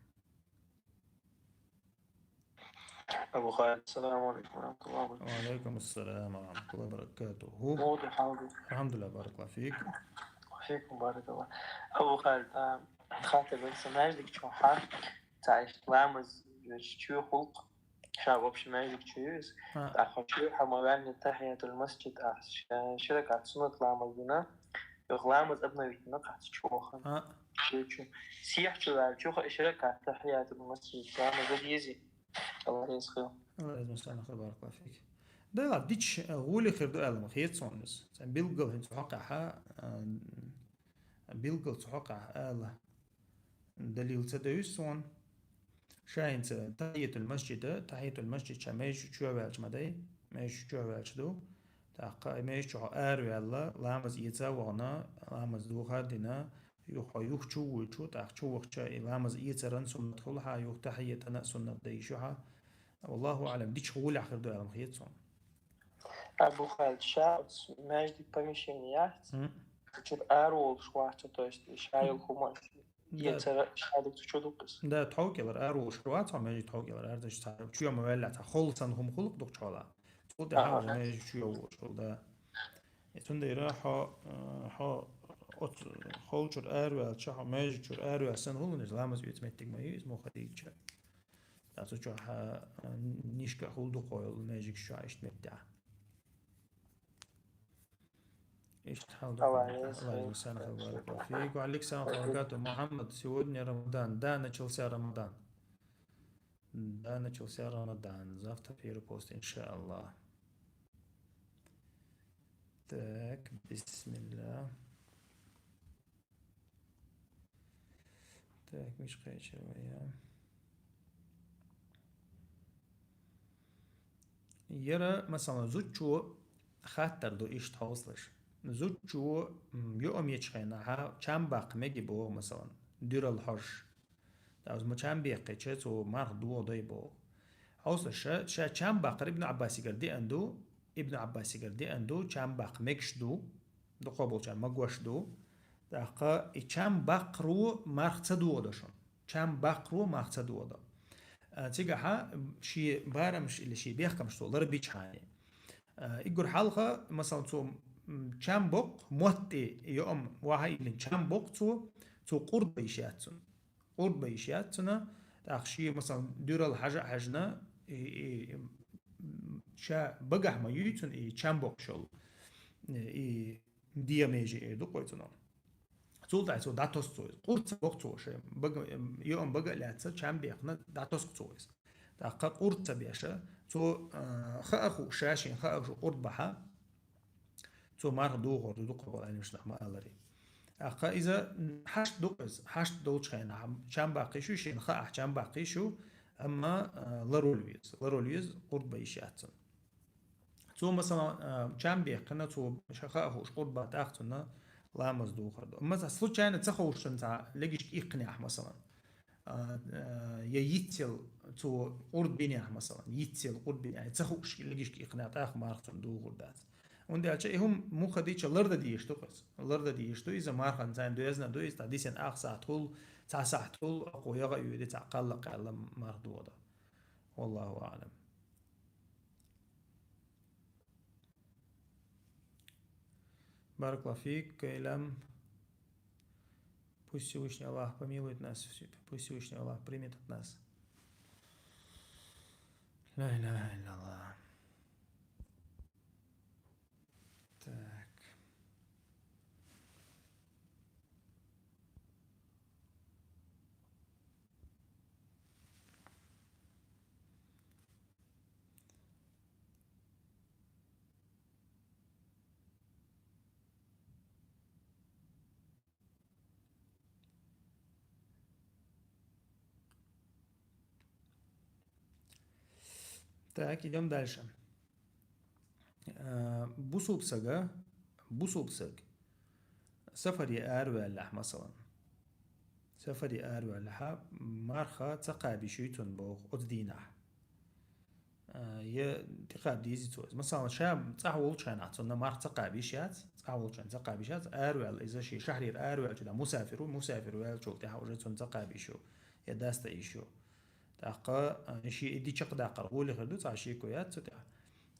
Абу Халид, салам алейкум ва рахматуллахи ва баракатух. Ва алейкум ассалам ва рахматуллахи ва баракатух. Муха ду хьал ду? Алхьамдулиллах, баракаллаху фик. Фикум баракаллах. Абу Халид, а, хаттар ду сан, маьждиг чохь, ца, иштта ламаз верчу чоь гӀуллакх, ша вообще маьждиг чу ю иза. А. ТӀаккха чоь хьо ма ваьллинехь тахьиятул масджид ахь, ша ши ракаӀат суннат ламаз дина, юха ламаз обновить дина кхаьчча чохь. А. Чоь чу. Сехьа чу ваьлча, юха и ши ракаӀат тахьиятул масджид ламаз дан дезий? Аллах реза хуьлда. Аллах реза хуьлда, баракаллаху фик. Да ладно, дича, э, гӀоли хир ду аьлла ма хета суна иза. Цхьа билггал хӀинца хьокъехь, э, билггал цу хьокъехь ала далил ца девза суна. Ша хӀинца тахьиятул масджида, тахьиятул масджид ша маьждиг чу ваьлча ма дай, маьждиг чу ваьлча ду. ТӀаккха маьждиг чу хьо араваьлла, ламаз эца а вахана, ламаз духа а дина, юха хьо юха чу вуьйчу, тӀаккха чу вахча и ламаз эцаран суннат хуьлу хьан, юха тахьиятана а суннат дай шу хьан. Валлаху аълам, дича гӀолехь хир ду аьлла ма хета суна. Абу Халид, ша оцу маьждиг помещение яц? М. Чуьра ара волуш вац, то есть ша йолу хӀума Да. Эцара шадерг цу чу дуккху иза. Да, тхов кӀелара ара волуш хир вац хьо, маьждиг тхов кӀелара ара, цхьа чу ма ваьлла, цхьа холла санна хӀума хуьлу-кх дуккхачу хьолахь. Цул тӀаьхьа Ага. Уже маьждиг чу йовлуш хуьлу, да. И цундела хьо, э, хьо оцу холчуьра араваьлча, хьо маьждиг чуьра араваьлла санна хуьлу, иза ламаз оьцу меттиг ма ю иза, муха дийцича. Ткъа цу чохь, э, нишка хуьлу дукха йолу маьждиг чохь иштта меттехь. Иштта хьал ду. Аллах реза хуьлда. Аллах реза хуьлда, баракаллаху фик. Ва алейкум салам ва рахматуллахи ва баракатух. Мухаммад, сегодня Рамадан. Да, начался Рамадан. Да, начался Рамадан. Завтра первый пост, иншааллах. Так, бисмилла. Так, муьш кхечира вай, я. Яра, масалан, зудчо хаттар ду иштта хьовсалаш. Зудчо, м, юкъамечу хенахьа чам баккха меги боху, масалан, дуьрал хьожуш. ТӀаккха ма чам беккхича, цо марха дохадой боху. Хьовсалаш, ша, ша чам баккхар Ибн Ӏаббасигара деана ду, Ибн Ӏаббасигара деана ду, чам баккха мегаш ду, дукхахболчарна магош ду. ТӀаккха и чам баккхаро марха ца дохадо шуна. Чам баккхаро марха ца дохадо. А, цигахьа шен барамаш или шен бехкамаш цо ларбичхьана. А, иггур хьалха, масалан, цо, м, чам боккху, мотт тӀе юкъам вахьа илина чам боккху цо, цо къурд бан йиш яц цунна. Къурд бан йиш яц цунна, тӀаккха шен, масалан, дуьрал хьажа а хьаьжна, и, и, м, ша багахь ма юй цунна и чам боккхуш йолу. И, и Диамежи эр ду кхой цунах. Цул тӀаьхьа цо дӀатосу цо иза. Къурд ца боккху цо шайн. Бага, юкъам бага а лаьцна, чам бехна, дӀатосу цо иза. ТӀаккха къурд ца беша, цо, а, хаа хууш, ша шен хаа хууш къурд бахьа, цо марха дохор ду дукхахболу Ӏеламнах ма-аллара. ТӀаккха иза, м, хьашт ду иза. Хьашт долчу хенахь чам баккхийш ю, шена хаахь чам баккхийш ю, амма, а, ларвала веза. Ларвала веза, къурд бан йиш яц цунна. Цо, масалан, а, чам бехкина, цо ша хаа хууш къурд бан тӀаккха цунна ламаз духар ду. Масалан, случайно ца хууш цунна цхьа легишка иккхинехь, масалан, а, а, я йицъяла цо къурд бинехь, масалан, йицъяла къурд бинехь, ца хууш легишка иккхинехь, тӀаккха марха цунна духур дац. ХӀунда аьлча и хӀума муха дича лардан дезаш ду кхуьнца. Лардан дезаш ду, иза мархана царна доьзна ду, иза цхьа дисина ах сахьт хуьлу, цхьа сахьт хуьлу, акхо яха а йоьду, цхьа кхалла кхаьлла марха дохадо. Валлаху аълам. Баракаллаху фик, Кайлам. Пусть Всевышний Аллах помилует нас, пусть Всевышний Аллах примет от нас. Ла иляха илляллах. Так. Так, идём дальше. Э, бусулба сага, бусулба саг сафаре араваьллехь, масалан. Сафаре араваьллехьа, марха ца кхаба йиш юй цунна боху оцу дийнахь. А, я тӀекхаба дезий цо иза. Масалан, ша цӀахь волчу хенахь цунна марха ца кхаба йиш яц, цӀахь волчу хенахь ца кхаба йиш яц, араваьлла иза шен шахьрера араваьллачу, да, мусафир ву, мусафир ваьллачул тӀаьхьа уже цунна ца кхаба йиш ю, я даста йиш ю. ТӀаккха, а, шен и ди чекхдаккхар гӀоле хир ду, цхьа шеко яц цу тӀехь.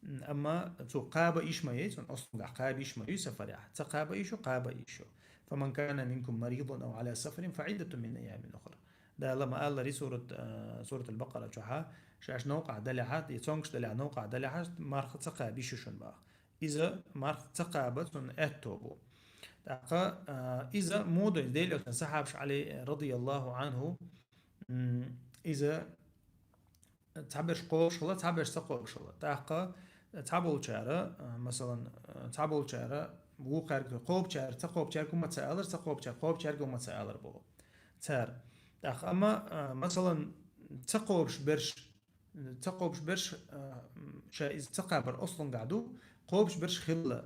М, амма цо кхаба йиш ма яй, цунна ослунгахь кхаба йиш ма юй сафарехь. Ца кхаба йиш ю, кхаба йиш ю. «فمن كان منكم مريضا أو على سفر فعدة من أيام أخر». Дала ма-аллара сурат, а, Суратул-Бакъара чохьа, шаьш новкъахь далехьа, я цомгуш далехьа, новкъахь далехьа, марха ца кхаба йиш ю шуна баха. Иза марха ца кхаба цунна аьтто бу. ТӀаккха, а, иза муха ду иза, Делан элчан сахьабаш Ӏали, радияллаху Ӏанху, м, иза цхьаберш кхобуш хилла, цхьаберш ца кхобуш хилла. ТӀаккха цхьаболчара, а, масалан, а, цхьаболчара вукхаьрга, кхобучара, ца кхобучаьрга хӀума ца алар, ца кхобучаьрга, кхобучаьрга хӀума ца алар боху цара. ТӀаккха амма, а, масалан, ца кхобуш берш, ца кхобуш берш, а, м, ша иза ца кхабар ослунгахь ду, кхобуш берш хилла.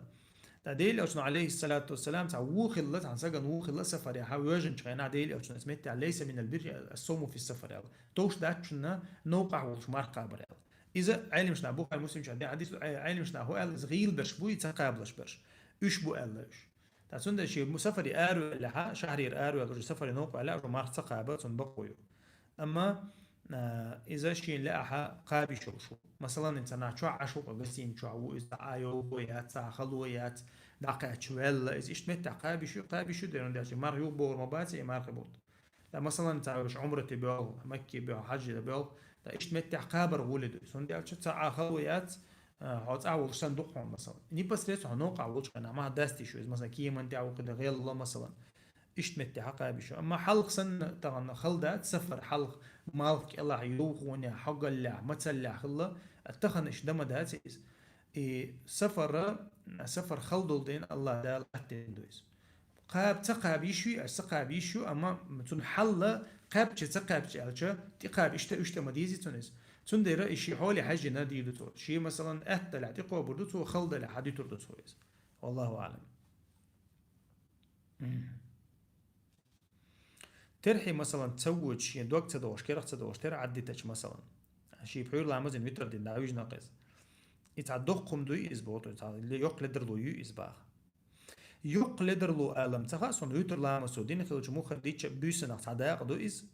Ткъа Делан элчано, алейхиссалату вассалам, цхьа вон хилла, цхьана сагана вон хилла сафарехьа, воьжначу хенахь Делан элчано иза меттехь: «ليس من البر الصوم في السفر», аьлла. Товш дац шуна новкъахь волуш марха кхабар аьлла. Иза Ӏеламнаха, Бухари, Муслим чохь деана хьадис ду, Ӏе-, Ӏеламнаха хӀу аьлла, иза гӀийла берш бу, и ца кхабалаш берш. Уьш бу аьлла уьш. Ткъа цундела шен му-, сафаре араваьллехьа, шахьрера араваьлла, уже сафаре новкъа ваьллехьа, уже марха ца кхаба, цунна бакъо ю. Амма, а, иза шена лаахьа кхаба йиш йолуш ву. Масалан, цхьа нах чохь Ӏаш ву, гостиница чохь ву, иза цхьа а йовхо яц, цхьа а хало яц, дӀакхаьчча ваьлла, иза иштта меттехь кхаба йиш ю, кхаба йиш ю, дерриг деш, марха юхабохур ма бац, и мархи бутт. Ткъа, масалан, цхьа вуьш Ӏумрате боьлху, Макке боьлху, хьажжида боьлху, ткъа иштта меттехь кхабар гӀоле ду. ХӀунда аьлча цхьа а хало яц, а, хьо цӀахь волуш санна ду хьуна, масалан. Непосредственно хьо новкъахь волчу хенахь, ма даста йиш ю иза, масалан, кеман тӀехь ву кхидӀа гӀелла, масалан. Иштта меттехь кхаба йиш ю. Амма хьалха санна тахана хала дац сафар, хьалха малх кӀелахь, йовхонехь, хьогаллехь, мацаллехь хилла, а тахана иштта дан ма дац иза. И сафара, сафар хала долу дела Аллах Дала латтийна ду иза. Кхаба, ца кхаба йиш юй аша, ца кхаба йиш ю, амма цунна хьалла кхаьбча, ца кхаьбча аьлча, тӀекхаба иштта, уьш тӀе ма дезий цунна иза. Цундела и ши хьоле хьаьжжина дийр ду цо. Ши, масалан, аьтта дале тӀекхобур ду цо, хала дале хьадуьтур ду цо иза. Валлаху аълам. Мгм. Терхье, масалан, ца воча, шен дог ца догӀуш, керах ца догӀуш, терхьа Ӏаддитача, масалан. Ший пхьуьйра ламаза витр дина дӀавижна кхеза. И цхьа доккха хӀума дуй иза боху, цхьа ле-, йоккха ледарло ю иза баха. Йоккха ледарло алам ца хаьа суна, витр ламаз цо дина хилча муха дича буьйсанах цхьа дакъа ду иза.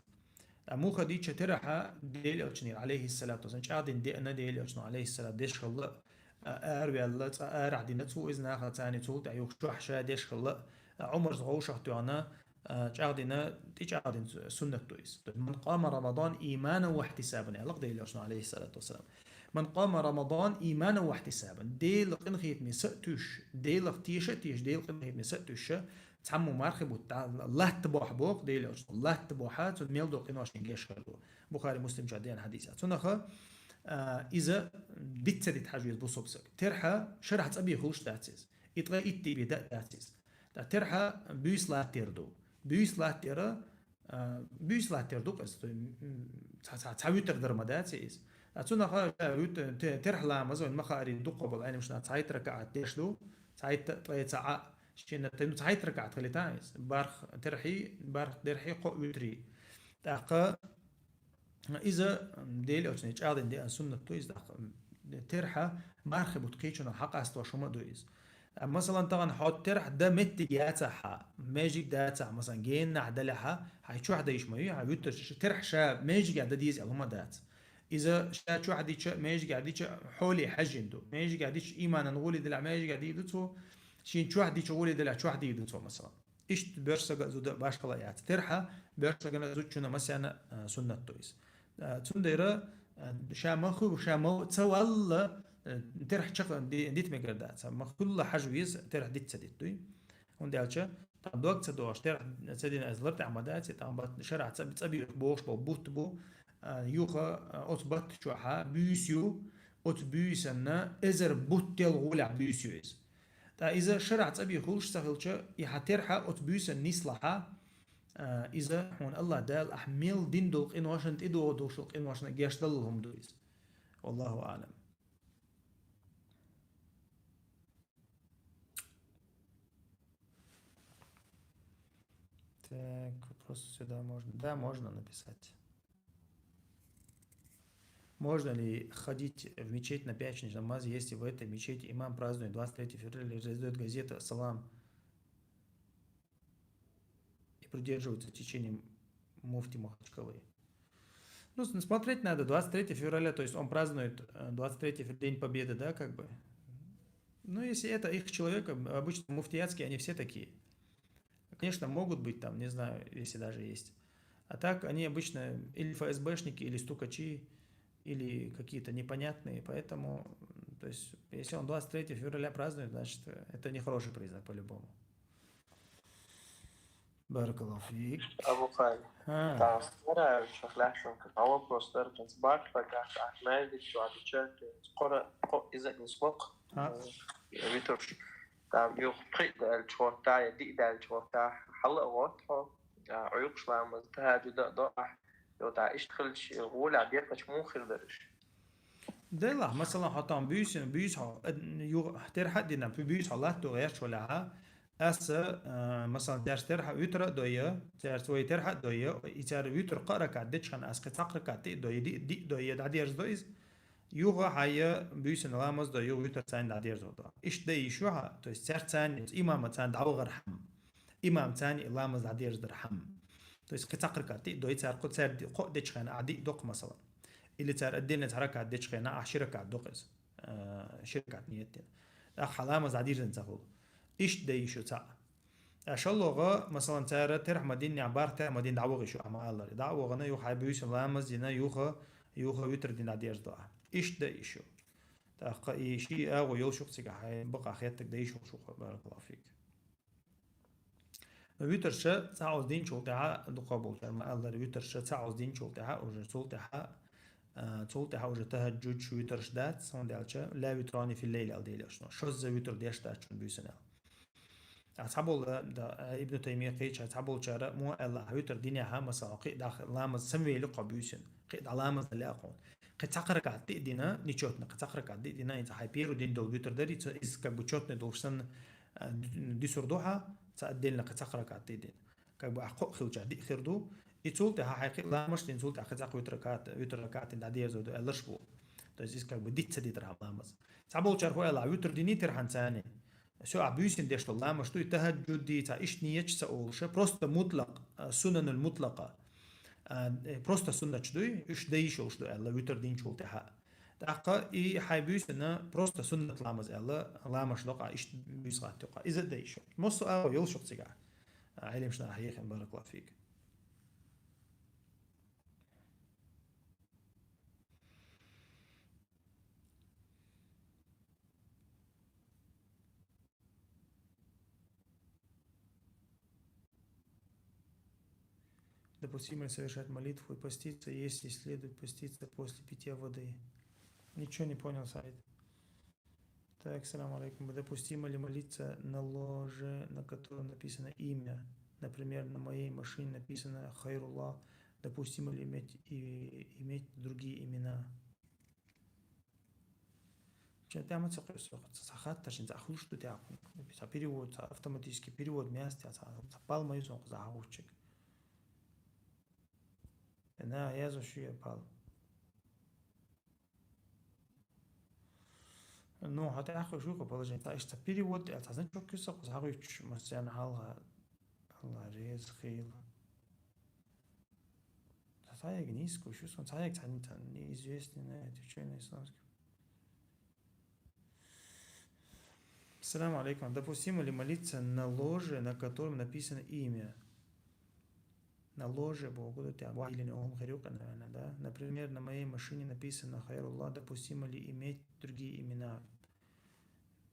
А муха дича терхьа Делан Элчанера, алейхиссалату вассалам, чӀагӀдина деана Делан Элчано, алейхиссалат, деш хилла, а, араваьлла, цкъа арахь дина цо иза, наха царна цул тӀаьхьа юха чохь ша деш хилла, а, Ӏумарс вовшах тоьхна, а, чӀагӀдина, тӀечӀагӀдина суннат ду иза. То есть, «Ман къама Рамадан иманан ва ихтисабан», аьлла Делан Элчано, алейхиссалату вассалам. «Ман къама Рамадан иманан ва ихтисабан». Делан къинхетаме са а туьйсуш, Делах теша а тешаш, Делан къинхетаме са а туьйсуш, цхьаммо мархий бутт латта бохьа боху Делан Элчано. Латта бохьа, цунна мел долу къиношна гечдар ду. Бухари, Муслим чохь деана хьадис. Цунаха, а, иза диц ца дита хьажа веза бусалба саг. Терхьа шарахь цӀа бен хуьлуш дац иза. И ткъе итт бен дан а дац иза. Ткъа терхьа буьйса латтар ду. Буьйса латтар, а, буьйса латтар ду-кх иза, то есть, м, цхьа, цхьа, цхьа витр дар ма дац иза. А цунаха, а, вит-, те-, терхьа ламаз, вайн ма хаъара, дуккха болу Ӏеламнаха цхьайтта ракаӀат деш ду, цхьайтта, ткъе цхьа, шена, ну, цхьайтта ракаӀат хилийта иза. БархӀ терхьий, бархӀ терхьий, кхоъ витрий. ТӀаккха иза, м, Делан Элчано чӀагӀдина деана суннат ду иза, тӀаккха, м, терхьа мархий бутт кхечунах хьакъастош хӀума а ду иза. А, масалан, тахана хьо терхьа дан меттиг яцахь, маьждиг дацахь, масалан, геннахь далехь, хьайн чохь дан йиш ма ю, хьайн вуьттарчаш, терхьа ша маьждигехь дан деза аьлла хӀума дац. Иза ша чохь дича, маьждигехь дича хьоле хьаьжжина ду. Маьждигехь дича, иманан гӀоле далахь, маьждигехь дийр ду цо, шен чохь дича гӀоле далахь, чохь дийр ду цо, масалан. Иштта боьрша сага а, зуда а башхала а яц. Терхьа боьрша сагана, зудчунна, массарна, а, суннат ду иза. А, цундела, а, ша ма ху-, ша ма ца валла, а, терхьа чекх ди-, дита мегар дац. Ма хуьлла хьажа веза, терхьа диц ца дита дуй. ХӀунда аьлча, тахана дог ца догӀуш, терхьа ца дина иза лартӀехь ма дац, и тахана бат-, шарахь цӀа, цӀа бийриг бохуш болу бутт бу, а, юха, а, оцу батта чохьа буьйса ю, оцу буьйсанна эзар бутт делла гӀолехь буьйса ю иза. Ткъа иза шарахь цӀа бен хуьлуш ца хилча, и хьан терхьа оцу буьйсанна нислахь, а, иза хьуна АллахӀ Дала ахь мел дина долу къиношна, тӀедогӀу долуш долу къиношна гечдалла хӀума ду иза. Валлаху аълам. Так, вопрос сюда можно. Да, можно написать. Можно ли ходить в мечеть на пятничный намаз, если в этой мечети имам празднует двадцать третьего февраля и раздает газеты «Ассалам» и придерживается течения муфти Махачкалы? Ну, с-, смотреть надо, двадцать третьего февраля, то есть он празднует, э, двадцать третьего февраля, День Победы, да, как бы. Ну, если это их человек, об-, обычно муфтиятские, они все такие. Конечно, могут быть там, не знаю, если даже есть. А так они обычно или ФСБшники, или стукачи, или какие-то непонятные. Поэтому, м, то есть, если он двадцать третьего февраля празднует, значит, э, это нехороший признак по-любому. Баракаллаху фик. Абу Хайр. А. Там стараются, ляшенка. А вопрос только с бархта, как отмерить, что отвечать, скоро, ко-, из-, из-, сколько? А. Э, Витруш. Там юх пхи дальче вот та, я ди дальче вот та. Хала вот, хо. А, уюкш ламаз, тахаджуда, до, а. Йо, та, ишт хилч, гуля, бекач, мухир дариш. Делахь, масалан, хьо там буьйсина, буьйса хьо, э, ю-, терхьа а дина, пу-, буьйса хьо латту гӀерташ валахьа, аса, э, масалан, цаьрца терхьа витра а дойя, цаьрца вай терхьа а дойя, и цаьрца витра кхаа ракат дечхьана, аса кхин цхьаккха ракат тӀе а дойя, ди-, ди а дойя, дӀадерза до иза. Юха хьайя буьйсина ламаз до, юха витра царна дӀадерза до. Иштта дай йиш ю хьа, то есть цаьрца царна, имама царна дӀавахар хьама. Имам царна и ламаз дӀадерза дар хьама. То есть кхин цхьаккха ракат тӀе а дой, цара кхо, цара ди-, кхо а дечхьана, ахь ди а доккха, масалан. Или цара отдельно цхьа ракат дечхьана, ахь ши ракат доккха иза. Э, ши ракат ниет дина. ТӀаккха хьан ламаз дӀадирзина ца хуьлу. Иштта дай йиш ю цхьаъ. Ткъа шолгӀа, масалан, цара терхьа ма диннехь, бархӀ терхьа ма дин дӀавахар шу ахь ма аллара. ДӀа а вахана, юха хьайн буьйсина ламаз дина, юха, юха витр дина дӀадерза до ахь. Иштта дай йиш ю. ТӀаккха и ши агӀо йолуш ю-кх цигахь, хьайн бакъахь хеттарг дай йиш ю-кх шух, баракаллаху фик. Ну, витр ша цхьа оцу динчул тӀаьхьа, дукха болчара ма-аллара, витр ша цхьа оцу динчул тӀаьхьа уже, цул тӀаьхьа, а, цул тӀаьхьа уже тахаджуд шу витрш дац, хӀунда аьлча, ла витрани фил лайли аьлла Делан Элчано. Шозза витр деш дац шуна буьйсанна аьлла. А цхьаболу, да, Ибн Таймия кхеча, цхьаболчара, муха аьлла, витр динехьа, масала, кхин а дӀа ламаз самавели кхо буьйсанна, кхин а дӀа ламаз дан лаьа кхуна. Кхин цхьа ракаӀат тӀе а дина, нечётный, кхин цхьа ракаӀат тӀе а дина, хӀанз хьай первый день дола витр дарий, цо из как бы чётный долуш санна, а, д-, дисур ду хьа, цхьа отдельно кхин цхьа ракаӀат тӀе а дина. Как бы ахь кхоъ хилча диъ хир ду, и цул тӀаьхьа хьай кхин ламазаш дина, цул тӀаьхьа кхин цхьа витр ракаӀат, витр ракаӀат дина дӀадерзор ду аьлларш бу. То есть из как бы диц ца дитар хьа ламаз. Цхьаболчар хӀу аьлла, витр динитар хьан царни. Всё, ахь буьйсина деш долу ламазаш дуй, тахӀаджуди, цхьа иштта нияташ ца олуша, просто мутлакъ, а, сунанул мутлакъа. А, э, просто суннаташ дуй, уьш дан йиш йолуш ду аьлла, витр динчул тӀаьхьа. ТӀаккха и хьай буьйсина просто суннат ламаз аьлла, ламазаш докъа, иштта буьйса гӀаттакха. Иза а дан йиш йолуш. Массо а агӀо йолуш ю-кх цигахь. А, Ӏилмаш нах хьехина, баракаллаху фик. Допустимо ли совершать молитву и поститься, если следует поститься после питья воды? Ничего не понял, Саид. Так, салам алейкум. Допустимо ли молиться на ложе, на котором написано имя? Например, на моей машине написано Хайрулла. Допустимо ли иметь, и, иметь другие имена? Ча тема ца кхуьссу, ца хаттар шин ца хуш ду тя. Ца перевод, ца автоматический перевод места, ца, ца пал ма юзон, ца хавучик. На, я за шу я пал. Ну, хӀата ахуй шу положение. Ца иштта перевод, ца значок куьссу, ца хавуч, масян халга. Алла рез хил. Ца цаег низко, шу сон цаег ца неизвестный на это, что на исламском. Салам алейкум. Допустимо ли молиться на ложе, на котором написано имя? На ложе богу, да, тя, или не, он хирюка, наверное, да? Например, на моей машине написано Хайрулла. Допустимо ли иметь другие имена?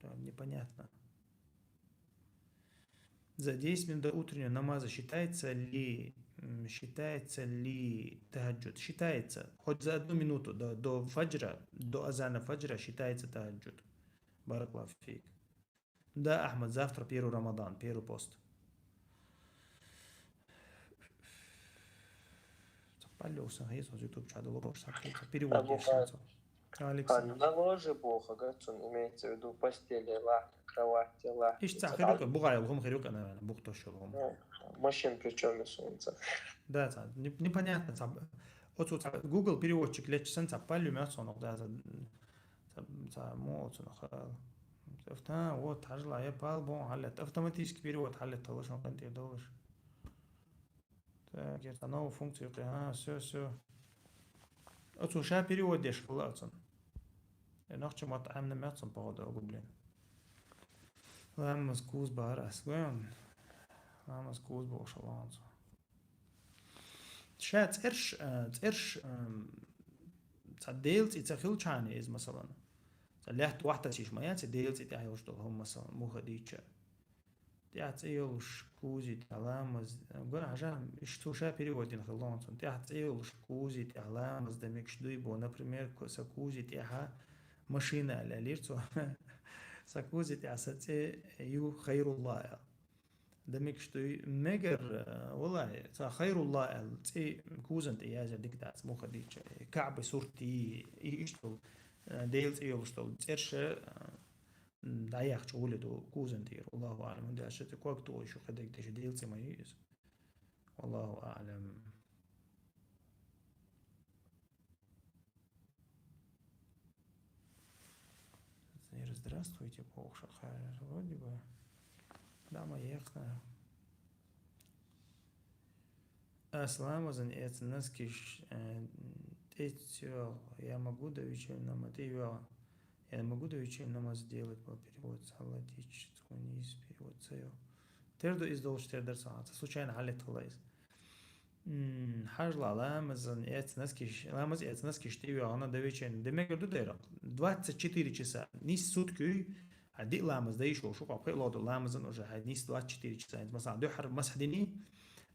Да, непонятно. За десять минут до утреннего намаза считается ли, м, считается ли тахаджуд? Считается. Хоть за одну минуту до, до фаджра, до азана фаджра считается тахаджуд. Баракаллаху фик. Да, Ахмад, завтра первый Рамадан, первый пост. Ца палле усан хьийца, YouTube чу хьадалур, ца перевод деш ца. Алексей. А, на ложе боху, га, цун имеется в виду постели лахь, кровати лахь. Иштта ца хир ю-кх, бугӀа йолу хӀума хир ю-кх, наверное, бух тосуш йолу хӀума. Ну, машин причём и солнце. Да, ца, не-, непонятно, ца, оцу ца Google переводчик лечсан, ца палле меца сонах, да, ца, ца, ца, мо оцунах, а, авто, вот, хьажала, я пал бон хьаллет, автоматический перевод хьаллет, талашон кантӀе долуш. Так, я ца новую функцию кхе-, а, всё, всё. Оцу ша перевод деш хилла оцун. Э, нохча мотт Ӏемна меца сон, походу, гу, блин. Ламаз куз бахара ас, гой он. Ламаз куз бохуш хилла оцу. Ша цӀерш, а, цӀерш, ам, ца Делан цӀе ца хилчхьана иза, масалан. Ца лаьтта вахтасиш ма яц, Делан цӀе тӀехь йолуш долу хӀума, масалан, муха дийча. ТӀехь цӀе йолуш кузи тӀехь ламаз, гора хьажа, иштта ша перевод дина хилла оцун. ТӀехь цӀе йолуш кузи тӀехь ламаз дан мегаш дуй бо, например, ко-, сан кузи тӀехьа машина аьлла, аьллера цо. Сан кузи тӀехь сан цӀе ю Хайрулла аьлла. Дан мегаш дуй, мегар, э, валлахӀи, сан Хайрулла аьлла цӀе кузан тӀе язъяр дика дац, муха дийча. КаӀбан сурт и, и иштта долу, э, Делан цӀе йолуш долу цӀерш, э, дӀаяхча гӀули ду кузан тӀера. Валлаху аӀлам. ХӀунда аьлча ког тухуш ю кхидерг, тӀе Делан цӀе ма ю иза. Валлаху аӀлам. Здравствуйте, бохуш хьара, вроде бы. Да, ма яхна. Ас ламазан эца носкиш, э, тӀе ца йогӀу, я могу до вечернего, тӀе йогӀу. Я могу до вечернего намаза делать по перевод салатическую низ, перевод ца йогӀу. Тера ду иза долуш, тера дара сан, ца случайно хьаллеттахала иза. М, хьажала ламазан эца носкиш, ламаз эца носкиш тӀе йогӀана до вечернего. Де мегар ду дера? Двадцать четыре часа. Нис сутки юй, хьан диъ ламаз дан йиш йолуш, шу кхо пхи лоду ламазан уже хьан нис двадцать четыре часа. Масала, дуьххьара масхь дини,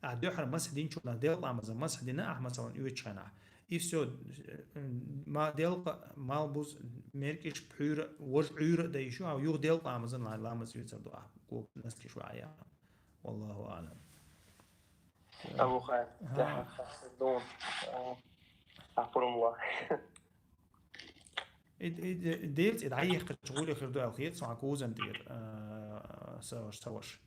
а дуьххьара масхь динчул тӀаьхьа делкъа ламазан масхь дина, ахь, масалан, оьцучу хенахь. И всё, м, ма-, делкъа, малбуз, меркӀиш, пхьуьйра, важа Ӏуьйра а дан йиш ю, а юха делкъа ламазан ла-, ламаз вецар ду ахь, кога носкиш ваӀа яхна. Валлаху аӀлам. Абу Хайр, ага. Дехьа хасса дун, а, ахпурумла. И, и, и делаца, и дӀаехкача гӀоле хир ду аьлла хета сона кузан тӀера, а, са, са ваша.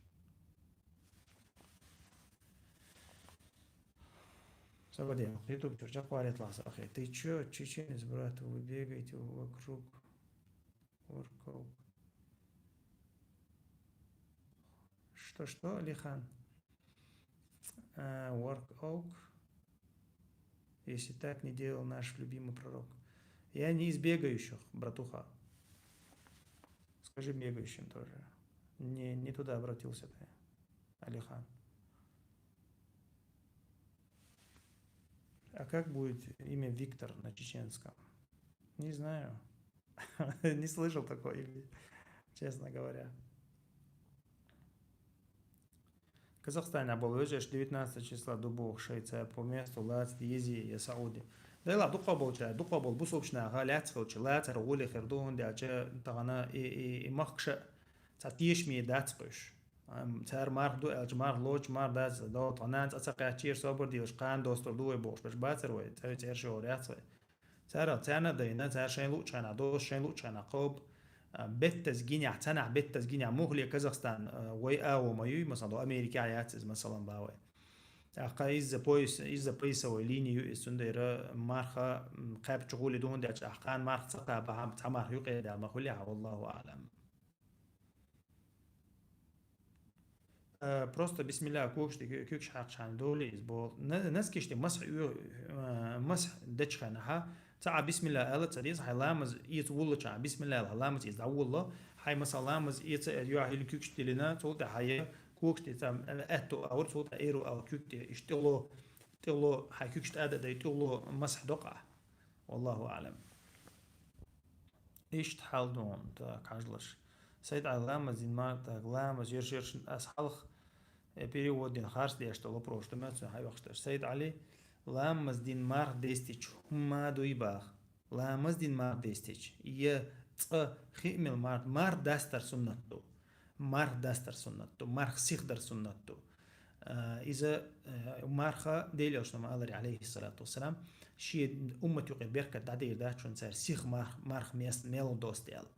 Сагадех, YouTube чур чакхварит ласа ахе. Ты чё, чеченец, брат, вы бегаете вокруг workout? Что, что, Алихан? А, workout? Если так не делал наш любимый пророк. Я не из бегающих, братуха. Скажи бегающим тоже. Не, не туда обратился ты, Алихан. А как будет имя Виктор на чеченском? Не знаю. Не слышал такое имя, честно говоря. Казахстане бола вежарий девятнадцатого числа ду боху шайца по месту лаца дезий я Сауди. Дела дукха болча, дукха бол бусулбча наха лаьца хилча, лацара гӀоле хир ду, хӀунда аьлча тахана и, и, и махкаша ца тешаме дац кхуьш. Ам, цара марха ду аьлча, марха лоцу, марха дац, до тхананца а ца кхаьччера, собар дилаш, кхана достур ду вай бохуш, беш бацар вай, цӀа цӀераш йогӀур яц вай. Цара, царна а дайна, цара шайн луучхьана, дош шайн луучхьана кхоба, а, беттаза гинехь, цанахь беттаза гинехь, мухле Казахстан, а, вай агӀо ма юй, масала, Америкехь яц иза, масалан, ба вай. ТӀаккха иза пояс, иза поясовой линия ю, иза цундела марха, м, кхаьбча гӀули дугӀун дечу, ахь кхана марха ца кхаба, хьан цхьа марха юкъе даьлла ма хуьлехь, валлаху аълам. Э, просто бисмилла когаш тӀе куьгаш хьаькхчхьана долий иза боху. На-, наскиш тӀе масхь оь-, э, масхь дечхьана хьа, ца а бисмилла ала ца деза, хьайн ламаз эца вуллача а бисмилла ала, хьайн ламаз эца дӀавулла, хьайн маса ламаз эца а юьхь хӀилла куьгаш тӀелина, цул тӀе хьайн когаш тӀе ца аьтту аур, цул тӀе эру ала куьг тӀе, иш тӀело, тӀело, хьайн куьгаш тӀада дай тӀело масхь докъа. Валлаху аълам. Иштта хьал ду хьуна, так, хьажалаш. Сайд Ӏали, ламаз дин мар, так, ламаз ерш-ершин ас хьалха, э, перевод дин харц деш долу вопрос ду, меца хьайохуш деш. Сайд Ӏали, ламаз дин марх дестича, хӀумма дуй бах. Ламаз дин марх дестича, я цкъа хиъ мел марх, марх дастар суннат ду. Марх дастар суннат ду, марх сих дар суннат ду. А, иза, э, марха Делан Элчано ма аллара, алейхиссалату вассалам, шен уммат юкъе беркат дӀадийр дац шуна цара сих марх, марх мес-, мел доста аьлла.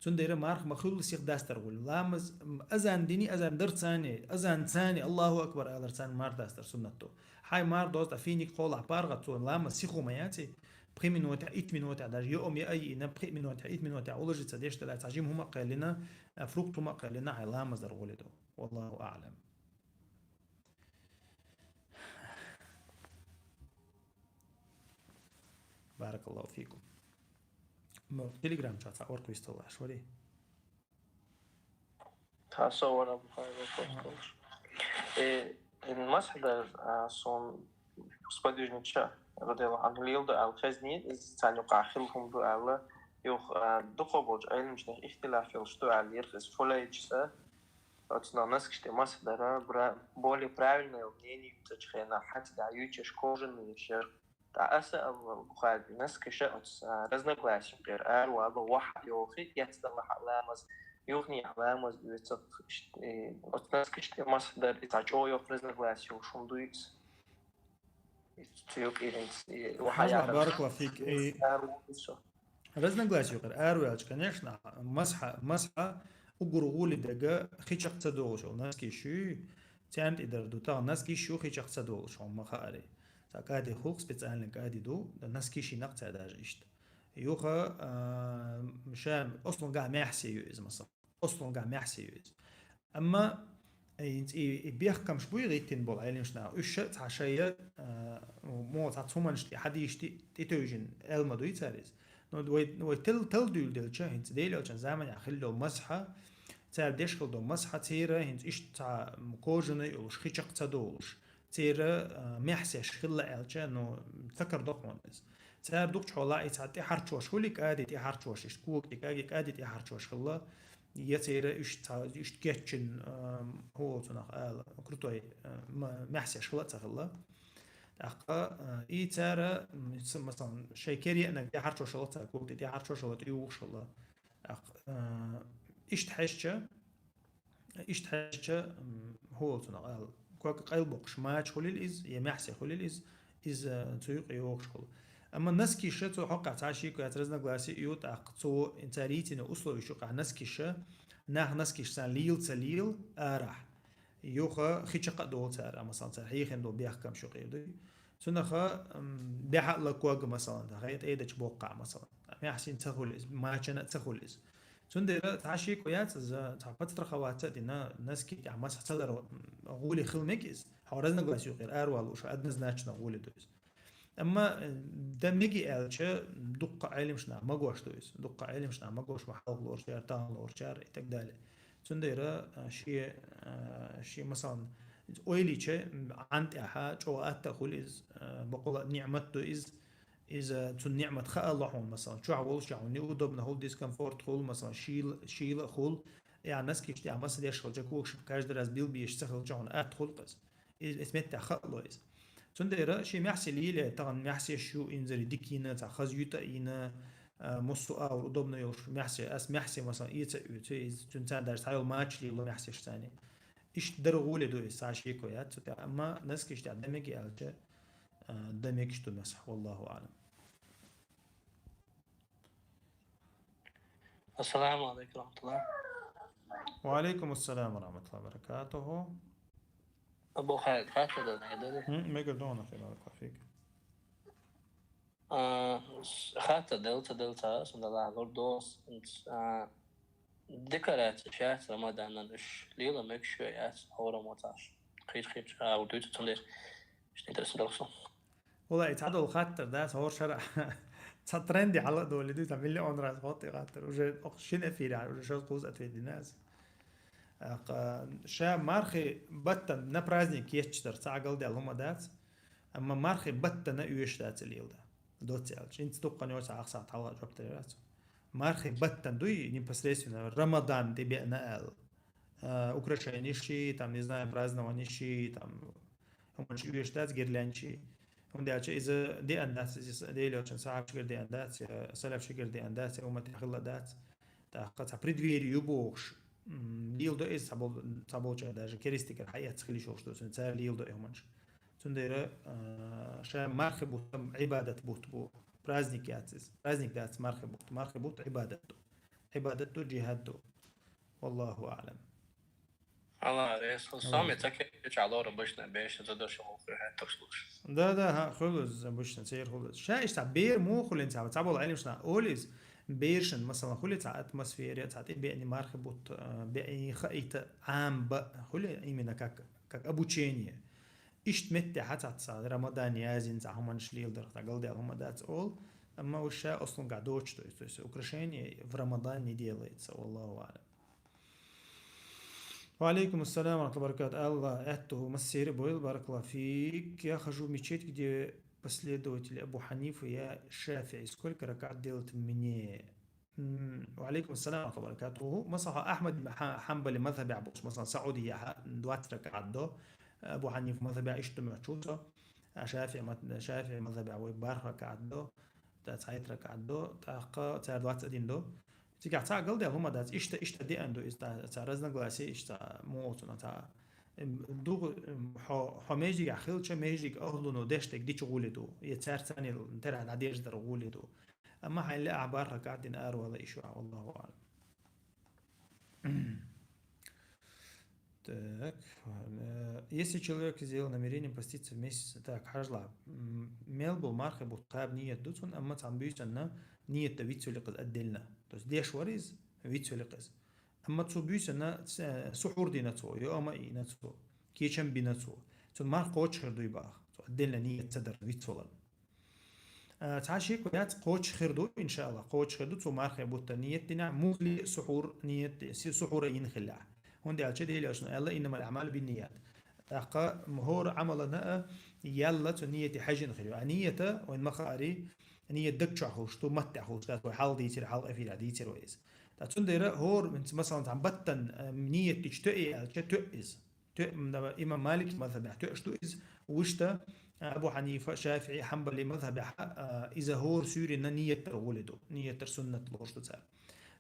Цундела марх ма хуьлла сих дастар гӀули. Ламаз, м, азан дини, азан дар цани, азан цани, Аллаху акбар алар цани марх дастар суннат ду. Хьай марх доста финик кхола паргӀат цо ламаз сихо ма яци, пхи минута, ит минута, даже йоам я айина, пхи минута, ит минута уложиться деш дала, цхьа жим хӀума а кхеллина, а, фрукт хӀума а кхеллина, хьай ламаз дар гӀули ду. Валлаху аълам. Баракаллаху фикум. Мо Telegram чат а орк висталаш, вари? Та со вара бухай вопрос. Э, ин масхьдар, а, сон сподвижнича, радияллаху анху, лел ду аьлла хезни, из царна юкъа хилла хӀума ду аьлла, юха, а, дукха болчу Ӏилманчех ихтилаф йолуш ду аьлла, ерх из фулайча са, оцу наскаш тӀе масхьдара, бра-, более правильное мнение ю цачу хенахь, хьаьца да юьйцуш кожаный шер. Ткъа аса а ву Бухари наскаша оцу, а, разногласие кхера, ара вала ваха йохи, эцдала хьа ламаз, юхни хьа ламаз оьцу, э, оцу наскаш тӀе масхьдар, и цхьа чӀогӀа йоху разногласие йолуш хӀума дуьйцу. Цуьйкъиринца, и, ваха Хьажа, яхар. Баракаллаху фик, и ара ву со. Разногласие юкъара араваьлча, конечно, масхьа, масхьа угур гӀули дага хи чекх ца долуш, носки шуьй, царна тӀе дар ду, тахана носки шу хи чекх ца долуш, хьуна ма хаари. Ца кади хулк, специальный кади ду, носки ши нах ца даже иштта. Юха, а, ша ослунгахь мяхьсе ю иза, масала. Ослунгахь мяхьсе ю иза. Амма, э, и, и, и бехкамаш буй гӀиттина болу Ӏелимаш наха. Уьш ша цхьа шайя, а, мо цхьа цуманаш тӀе хьадийш тӀе, тӀетевжина аьлла ма дуй цара иза. Но вай, вай тел, тел дуьйла делча, хӀинца Делан Элчан заманахь хилла долу масхьа, цара деш хилла долу масхьа, цера хӀинца иштта цхьа, м, кожаный йолуш, хи чекх ца долуш, цера, а, мяхьсеш хилла аьлча, ну, ца карадо хьуна иза. Цара дукхачу хьолахь и цхьа тӀехьарчош хуьлий, кади тӀехьарчош, иштта кога тӀе каги, кади тӀехьарчош хилла, я цера уьш цхьа, уьш кеччина, а, хӀун олу цунах ала, крутой, а, ма-, мяхьсеш хила а ца хилла. ТӀаккха, а, и цара, м, с-, масалан, шайн кер еанарг тӀехьарчош хилла, цара кога тӀе тӀехьарчош хилла, тӀе юхуш хилла. ТӀаккха, а, иштта хьаьжча, иштта хьаьжча, м, хӀун олу цунах ала, ког къайлабоккхуш мача хуьлийла иза, я мяхьсе хуьлийла иза, иза цу юкъе йогӀуш хуьлу. Амма носкиша цу хьокъехь цхьа шеко яц, разногласие ю, тӀаккха цо цара йийцина условиш юкъахь носкиша, нах носкиш царна лела ца лела арахь. Юха хи чекх а долу цара, масалан, цара хьехина долу бехкамаш юкъе дуй. Цунаха, м, бехьа а лаккога, масалан, тӀе дачу боккхахь, масалан. Маьхьсина ца хуьлу иза, мачана а ца хуьлу иза. Цундела цхьа шеко яц иза, цхьа подстраховаться а дина, носки тӀехь масах ца лара, м, гӀоле хила мега иза. Хьо разногласие юкъера аравала уьш, однозначно гӀоле ду иза. Амма, э, дан мега аьлча, дуккха Ӏеламаш нах магош ду иза. Дуккха Ӏеламаш нах магош ма хьалха лоручара, тахана лоручара и так далее. Цундела, э, шен, э, шен, масалан, ойла йича, Ӏан тӀехь чӀогӀа атта а хуьлу иза, э, бакъала а ниӀмат ду иза. Иза цунна ниӀмат хаало хьуна, масалан, чохь волуш хьуна неудобно хуьлу, дискомфорт хуьлу, масалан, шийла, шийла а хуьлу. Я носкиш тӀехь маса деш хилча, когаш каждый раз билбеш ца хилча хьуна атта хуьлу иза. Иза, иза меттехь хаало иза. Цундела шен маьхьсий леле, тахана маьхьсеш ю, инзаре дика йина, цхьа хаза юьтӀа а йина, а, массо а агӀор удобно йолуш маьхьсий, ас маьхьсий, масалан, эца а оьцу, иза цуьнан царна даже цхьайолу мача лело маьхьсеш царна. Иштта дара гӀоле ду иза, цхьа шеко яц цу тӀехь, амма носкиш тӀехь дан мега аьлча, а, дан мегаш ду масах, валлаху аӀлам. Ассаламу алейкум ва рахматуллах. Ва алейкум ассалам ва рахматуллахи ва баракатуху. Абу Хайр, хаттар дан мегар ду? М, мегар ду, хир баракаллаху фик. А, с-, хаттар делца, делца, сан дала лур дос, а, декорация шац Рамаданан уьш лела мегаш ю яц, хӀора моцаш. Кхечу, кхечу, а, вот это цундеш. Что интересно дала. Валлай, цхьа долу хаттар, да, сан хӀора шара цхьа тренде хьала а долу ду, цхьа миллион раз хӀотта и хаттар. Уже окху шина эфире, уже шозза кхузза ответ дина аса. Аккха, ша мархи баттан на праздник кечдар, цхьа а галдаьлла хӀума дац. Амма мархи баттана оьшуш дац и лела дан. Доцца аьлча. ХӀинца дуккха йоцу ахсахь хьалха жоп тера яц. Мархи баттан дуй, непосредственно Рамадан тӀе беана аьлла. А, украшениш ши, там, не знаю, празднование ши, там, хӀуманаш оьшуш дац, гирлянди ши. ХӀунда аьлча иза деана дац, иза Делан йолчун сахьабашкара деана дац, я салафашкара деана дац, я умматехь хилла дац. ТӀаккха цхьа преддверие ю бохуш, м, лела до иза цхьабол-, цхьаболчара даже керастигара хьаэцна хила йиш йолуш ду, цара лела до и хӀуманаш. Цундела, а, ша мархи бутт Ӏибадат бутт бу. Праздник яц иза. Праздник дац мархи бутт. Мархи бутт Ӏибадат ду. Ӏибадат ду, джихад ду. Валлаху аӀлам. Алла реза хуьлда. Алла реза. Сами ца кеча лора башна бешан задаш хӀокху хӀетта слуш. Да, да, хӀа, хуьлу иза башна, церан хуьлу иза. Ша иштта бер муха хуьлу цхьа, цхьаболу Ӏеламаш нах олу иза, бершан, масалан, хуьлу цхьа атмосфера, цхьа тӀе беана мархи бутт, а, беана хаийта Ӏам бан хуьлу именно как, как обучение. Иштта меттехь цхьацца Рамадан яздина цхьа хӀуманаш леладарх, цхьа галдаьлла хӀума дац олу, амма уьш ша ослунгахь доцуш ду иза. То есть украшение в Рамадан не делается, валлаху аӀлам. Ва алейкум ассалам ва рахматуллахи ва баракатух. Алла аьтту массеран а бойла, баракаллаху фик. Я хожу в мечеть, где последователи Абу Ханифа, я Шафи'и. Сколько ракаат делать мне? М, ва алейкум ассалам ва рахматуллахи ва баракатух. Масала, Ахьмад ибн Хьа-, Хьанбали мазхабехь болуш, масала, Саудияхь двадцать ракаат до, Абу Хьанифа мазхабехь иштта муьхь чу со, а Шафиъ мат-, Шафиъ мазхабехь вай барх ракаат до, ткъа цхьайтта ракаат до, тӀаккха цара двадцать один до. Цигахь цхьа а галдаьлла хӀума дац, иштта, иштта деана ду иза, цхьа, цхьа разногласие, иштта цхьа муха цунах цхьа, м, дугу, м, хьо, хьо междигехь хилча, междиг ахлуно деш дерг дича гӀоле ду, я цаьрца царна терахь дӀадерзадар гӀоле ду. Амма хьайна лаахь барх ракаат дина аравала йиш ю, валлаху аӀлам. Так, э, если человек сделал намерение поститься в месяц, так, хьажал, м, мел болу мархи бутт кхаба ниет ду цунна, амма цхьана буьйсанна ниет дан вицвелла кхуза отдельно. То есть деш вара иза, вицвелла кхуза. Амма цу буьйсанна ц-, сухьур дина цо, йоам а йина цо, кечам бина цо. Цунна марха кхочуш хир дуй баха, цо отдельно ниет ца дарна вицваларна. А, цхьа шеко яц, кхочуш хир ду, иншааллах, кхочуш хир ду, цо мархи бутт дан ниет дина, мухли сухьур ниет, си-, сухьур а йина хилла. ХӀунда аьлча Делан Элчано аьлла: «Иннамал аъмалу бинният». ТӀаккха хӀора Ӏамалана а ялла цу ниете хьаьжжина хир ю. А ниета, вайн ма хаари, ниет даг чохь хуьлуш ду, маттехь хуьлуш дац, вай хьалха дийцира, хьалха эфирехь дийцира вай иза. Ткъа цундела хӀора, масалан, цхьана баттан, а, ниет дича тоьа аьлча, тоьа иза. Тоьа, м, имам Малики мазхабехь тоьаш ду иза, вуьшта, а, Абу Хьанифа, ШафиӀи, Хьанбали мазхабехь, а, иза хӀора суьйранна ниет дар гӀоле ду, ниет дар суннат лоруш ду цара.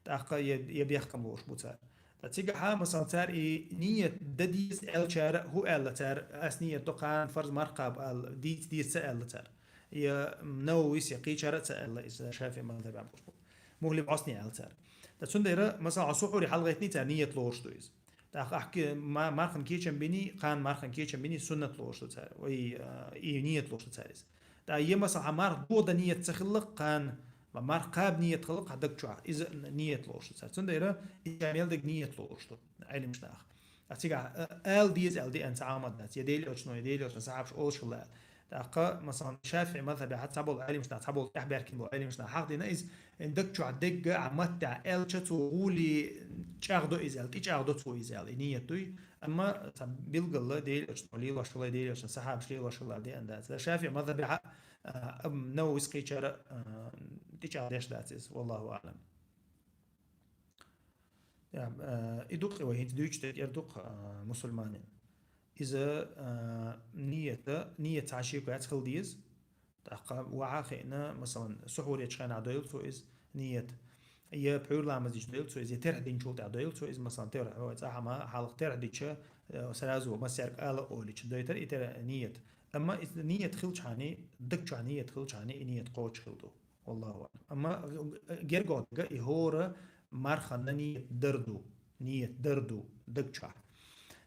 ТӀаккха я, я бехкам лоруш бу цара. Ткъа цигахьа, масалан, цара и ниет дан деза аьллачара, хӀу аьлла цара, ас ниет до кхана фарз марха кхаба аьлла, дийца деза ца аьлла цара. Я Нававис, я кхечара а ца аьлла иза ШафиӀий мазхӀабехь болчо. Мухьлиб Ӏосни аьлла цара. Ткъа цундела, масала, хьо сухьуре хьалагӀайтиний, цара ният лоруш ду иза. ТӀаккха ахь ке-, ма-, мархан кечам биний, кхана мархан кечам биний, суннат лоруш ду цара. Вай, а, и ният лоруш ду цара иза. ТӀаккха е, масала, хьан марх дода ният ца хилла кхана, ма марх кхаба ният хилла хьан даг чохь, иза ният лоруш ду цара. Цундела, и ша мел дерг ният лоруш ду, Ӏилмаш нах. А цигахь, а, ала деза аьлла деана ца Ӏамад дац. Я Дела йолчунна, я Дела йолчунна сахьабаш олуш хилла аьлла. ТӀаккха, масалан, ШафиӀий мазхӀабехь цхьаболу Ӏилмаш нах, цхьаболу тӀаьхьабаьхкина болу Ӏилмаш нах хьахдина иза, эн даг чохь дегга а маттехь аьлча, цо гӀули чӀагӀдо иза аьлла, тӀечӀагӀдо цо иза аьлла, и ният дуй. Амма цхьа билггала Дела йолчунна лелош хилла, Дела йолчунна сахьабаш лелош хилла деана дац. ШафиӀий мазхӀабехь, а, ам, Нававис кхечара, а, тӀечӀагӀдеш дац иза, валлаху аӀлам. Я, а, и дуккха вай хӀинца дуьйцуш дерг эр дуккха, а, мусульманин. Иза, а, нията, ният цхьа шеко яц хила деза. ТӀаккха вахьа а хиъна, масалан, сухьур ечу хенахь дойла цо иза, ният. Я пхьуьйра ламаз дича дойла цо иза, я терхьа динчул тӀаьхьа дойла цо иза, масалан, терхьа, хьо цӀахь ма хьалха терхьа дича, э, сразу массаьрга ала а олийча дойтар и тера ният. Амма иза ният хилчхьана, даг чохь ният хилчхьана, и ният кхочуш хила ду. Валлаху аӀлам. Амма гергга и хӀора мархана ният дар ду. Ният дар ду даг чохь.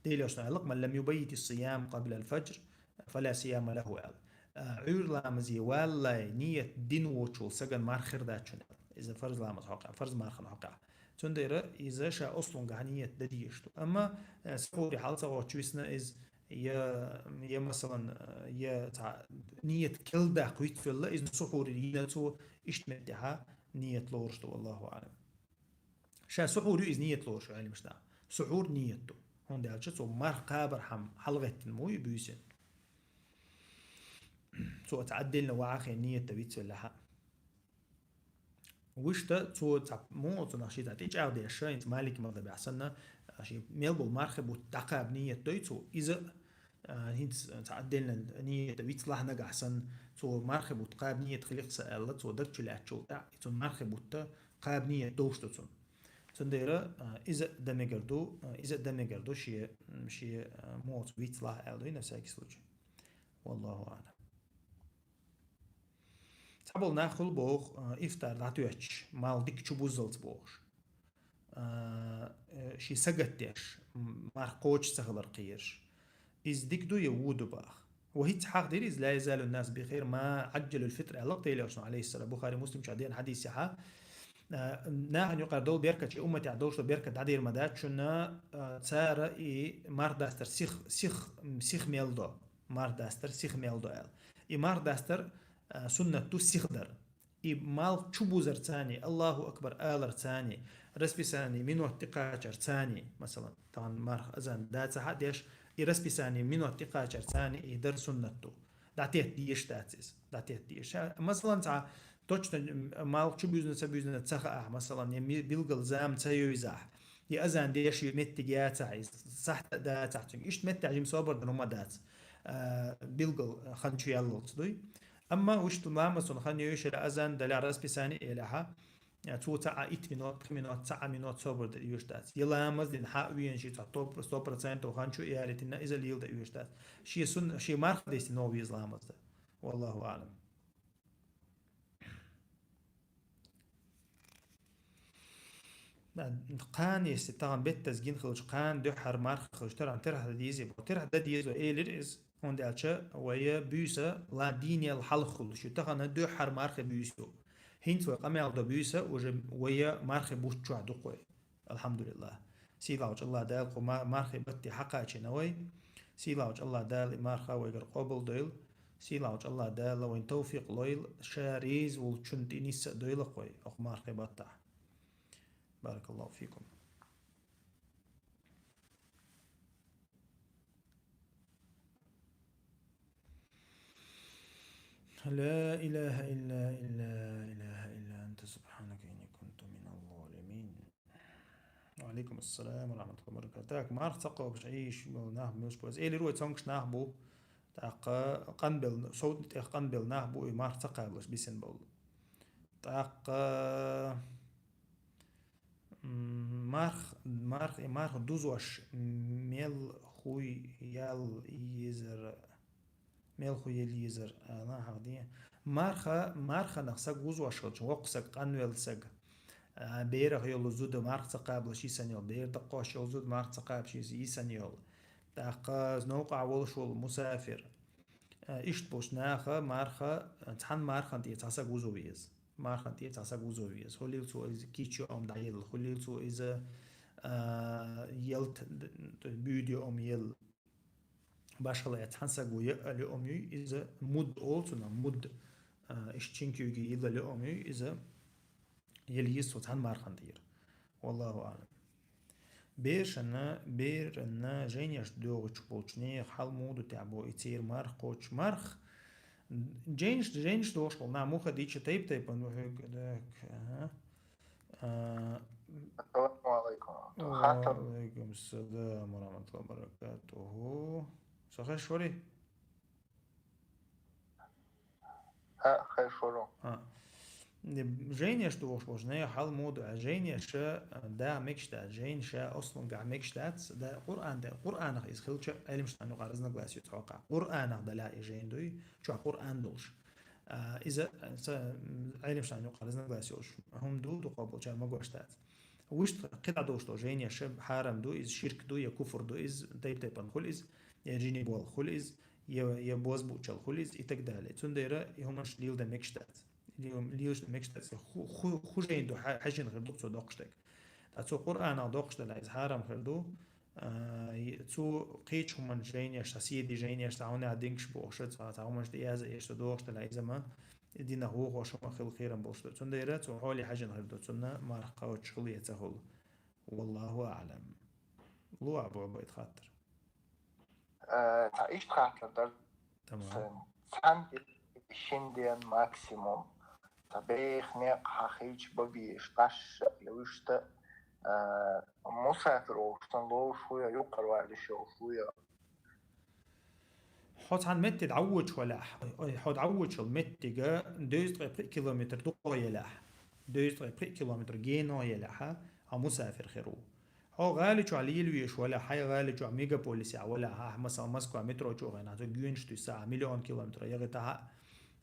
Дела йолчунна аьлла: «Ман лам юбаййити ссиям къабла аль-фаджр, фала сияма лаху», аьлла. А, Ӏуьйра ламазе валлалц ният дина воцчул сагана марха хир дац цунна аьлла. Иза фарз ламаз хьокъехь, фарз мархана хьокъехь. Цундела иза ша ослунгахь ният дан дезаш ду. Амма, э, сухьуре хьал ца гӀоттуш висна иза, я, я, масалан, э, я цхьа ният кхел даккха вицвелла, иза сухьуре йина цо, иштта меттехь ният лоруш ду, валлаху аӀлам. Ша сухьур ю иза ният лоруш, Ӏилмаш нах. Сухьур ният ду. ХӀунда аьлча цо марх кхабархьама хьалагӀеттина ма ву и буьйса. Цо цхьа отдельно вахьа хен ният дан вицвеллехь а. Вуьшта цо цхьа муха цунах ши цхьа тӀечӀагӀдеш, хӀинца Малики мазхабехь санна, ши мел болу мархи бутт дӀакхаба ният дой цо, иза, а, хӀинца цхьа отдельно ният вицлахь нагахь санна, цо мархи бутт кхаба ният хилира сан аьлла, цо даг чу лаьттачул тӀаьхьа, и цунна мархи бутт кхаба ният довш ду цунна. Цундела, а, иза а дан мегар ду, а, иза а дан мегар ду, шен, м, шен, а, муха цо вицлахь аьлла дуй, на всякий случай. Валлаху аӀлам. Цхьаболу нах хуьлу боху, а, ифтар дӀатоьттуш, мал дика чу буззалц бохуш. А, э, шен сагатдеш, м, марх кхочуш ца хилар кхераш. Иза дика ду я вон ду баха? Ва хӀинца хьахдира иза: «Ла язалу ннасу би хайр ма Ӏаджжалул фитр», аьлла Делан Элчано, алейхиссалам, Бухари, Муслим чохь деана хьадисехь. А, нахана юкъара долу беркат, шен умматехь долуш долу беркат дӀадийр ма дац шуна, а, цара и марх дастар сих, сих, сих мел до. Марх дастар сих мел до аьлла. И марх дастар, а, суннат ду сих дар. И мал чу бузар цани, Аллаху акбар алар цани, расписание минот тӀекхачар цани, масалан, тахана марх азан дацахьа деш, и расписание минот тӀекхачар цани и дар суннат ду. ДӀатетта дезаш дац иза, дӀатетта дезаш. Ша, масалан, цхьа точно, м, мал чу буьзна, ца буьзна ца хаахь, масалан, я ми-, билггал зама ца йовзахь, я азан деш ю меттиг яцахь, иза сахьт а дацахь цуьнга. Иштта меттехь жима собар дан хӀума дац, а, билггал хан чу яллалц дуй. Амма вуьшта ламаз цунна хан йойшира азан далахь расписание элехьа, а, цо цхьа а итт минот, пхи минот, цхьа а минот собар дан йоьш дац. Я ламаз дина хьа а веана ши цхьа топ-, сто процентов хан чу ялитина иза лела дан йоьш дац. Шен сун-, шен марха дестина нову веза ламаз дан. Валлаху аӀлам. Кхана, если тахана беттаза гина хилча, кхана дуьххьара марха хилча, тархьа, тархьа дан дезий боху? Тархьа дан дезо элира иза, хӀунда аьлча вай буьйса ла дийнел хьалха хуьлуш ю. Тахана дуьххьара мархи буьйса ю. ХӀинца вай къамел до буьйса уже вай мархи бутт чохь ду-кх вай. Алхьамдулиллах. Сийлахьчу Аллах Дала кху ма-, мархи батте хьакхачийна вай. Сийлахьчу Аллах Дала и марха вайгара къобал дойла. Сийлахьчу Аллах Дала вайн тавфикъ лойла, ша реза волчун тӀе нисса а дойла-кх вай, окху мархи баттахь. Баракаллаху фикум. لا إله إلا، إلا، إله إلا أنت سبحانك إني كنت من الظالمين. Ва алейкум ассалам ва рахматуллахи ва баракатух. Так, марх ца кхобуш Ӏийш болу нах муьлш бу? Элира вай, цомгуш нах бу. ТӀаккха къанбелла, совдна тӀех къанбелла нах бу, и марх ца кхабалаш бисина болу. ТӀаккха М, марх, марх, и марх дузош мел хуй ял езар, мел хуй ял езар, а, нахах ден. Марха, марханах саг вузош хилча, воккха саг, къанвелла саг, а, берах йолу зуда марха ца кхабалаш йисана йолу, бер даккхош йолу зуда марха ца кхабалаш йис-, йисана йолу. ТӀаккха новкъахь волуш волу мусафир. А, иштта болчу наха марха, цхьана мархан тӀера цхьа саг вузо веза. Мархан тӀера цхьа саг вузо веза. Хуьлийла цо иза кийча йоӀам дӀаелла, хуьлийла цо иза, а, ялта, д-, д-, буьйда йоӀам елла. Башхалла цхьана саго яа йоӀам юй, иза муд олу цунах, муд, а, иштта чин куьйге йилла йоӀам юй, иза ела йисо цхьана мархан тӀера. Валлаху аълам. Бершанна, беранна жайнеш доьгӀучу болчу нехан хьал муха ду тӀехь бо и церан марха кхочуш. Марха, жайнеш, жайнеш дохуш болу, нах муха дича тайп-тайпана ву хьоьга, дак, ага. А, Ассаламу алайкум. Ва Хатам. Алайкум салам ва рахматуллахи ва баракатуху. Со хезаш варий? А, хезаш ву. А. Жайнеш дохуш болчу нехан хьал муха ду, а жайнеш, а, да мегаш дац, жайнеш ослунгахь мегаш дац, да Къуръан де, Къуръанах иза хилча, Ӏелимашна юкъа разногласие ю цхьа кхаъ. Къуръанах далахь и жайна дуй, чохь Къуръан долуш. А, иза, а, ца, м, Ӏелимашна юкъа разногласие йолуш хӀума ду, дукхахболчара магош дац. Вуьшта кхидӀа долуш долу жайнеш хьарам ду, иза ширк ду, я куфр ду, иза тайп-тайпана хуьлу иза, я жиний болх хуьлу иза, я, я бозбуунчалла хуьлу иза и так далее. Цундела и хӀуманаш леладан мегаш дац. Ле-, лелаш дан мегаш дац. Ху-, ху-, хужайн ду хьа-, хьаьжжина хир ду цо доккхуш дерг. Ткъа цо Къуръанах доккхуш делахь, иза хьарам хир ду. А, и-, цо кхечу хӀуманаш жайнеш, цхьа седи жайнеш, цхьа хӀуна динкаш бохуш, цхьа, цхьа хӀуманаш тӀеяза эш ца дохуш делахь, иза ма, и динах вухош хӀума хила кхерам болуш ду. Цундела цо хьоле хьаьжжина хир ду, цунна марха кхочуш хила я ца хуьлу. Валлаху аълам. Луа бу байтта хаттар. Э, цхьа иштта хаттар дара. Тамам. Сан, цхьана де, шина ден максимум. Цхьа беха некъ хьахийча бабеш, къаша, я вуьшта, э, мусафир волуш сан ловуш ву я, юкъара валиш йолуш ву я. Хьо цхьана метте дӀавоьдуш валахь, ой, хьо дӀавоьдуш йолу меттига дезткъе пхи километр дукха елахь, дезткъе пхи километр гено елахь, хьо мусафир хир ву. Хьо гӀали чохь лелавеш валахь, хьайн гӀали чохь мегаполисехь валахь, ахь, масала, Москва метро чу вахана, хьо гоьнаш туьйса, ахь миллион километр ягӀита,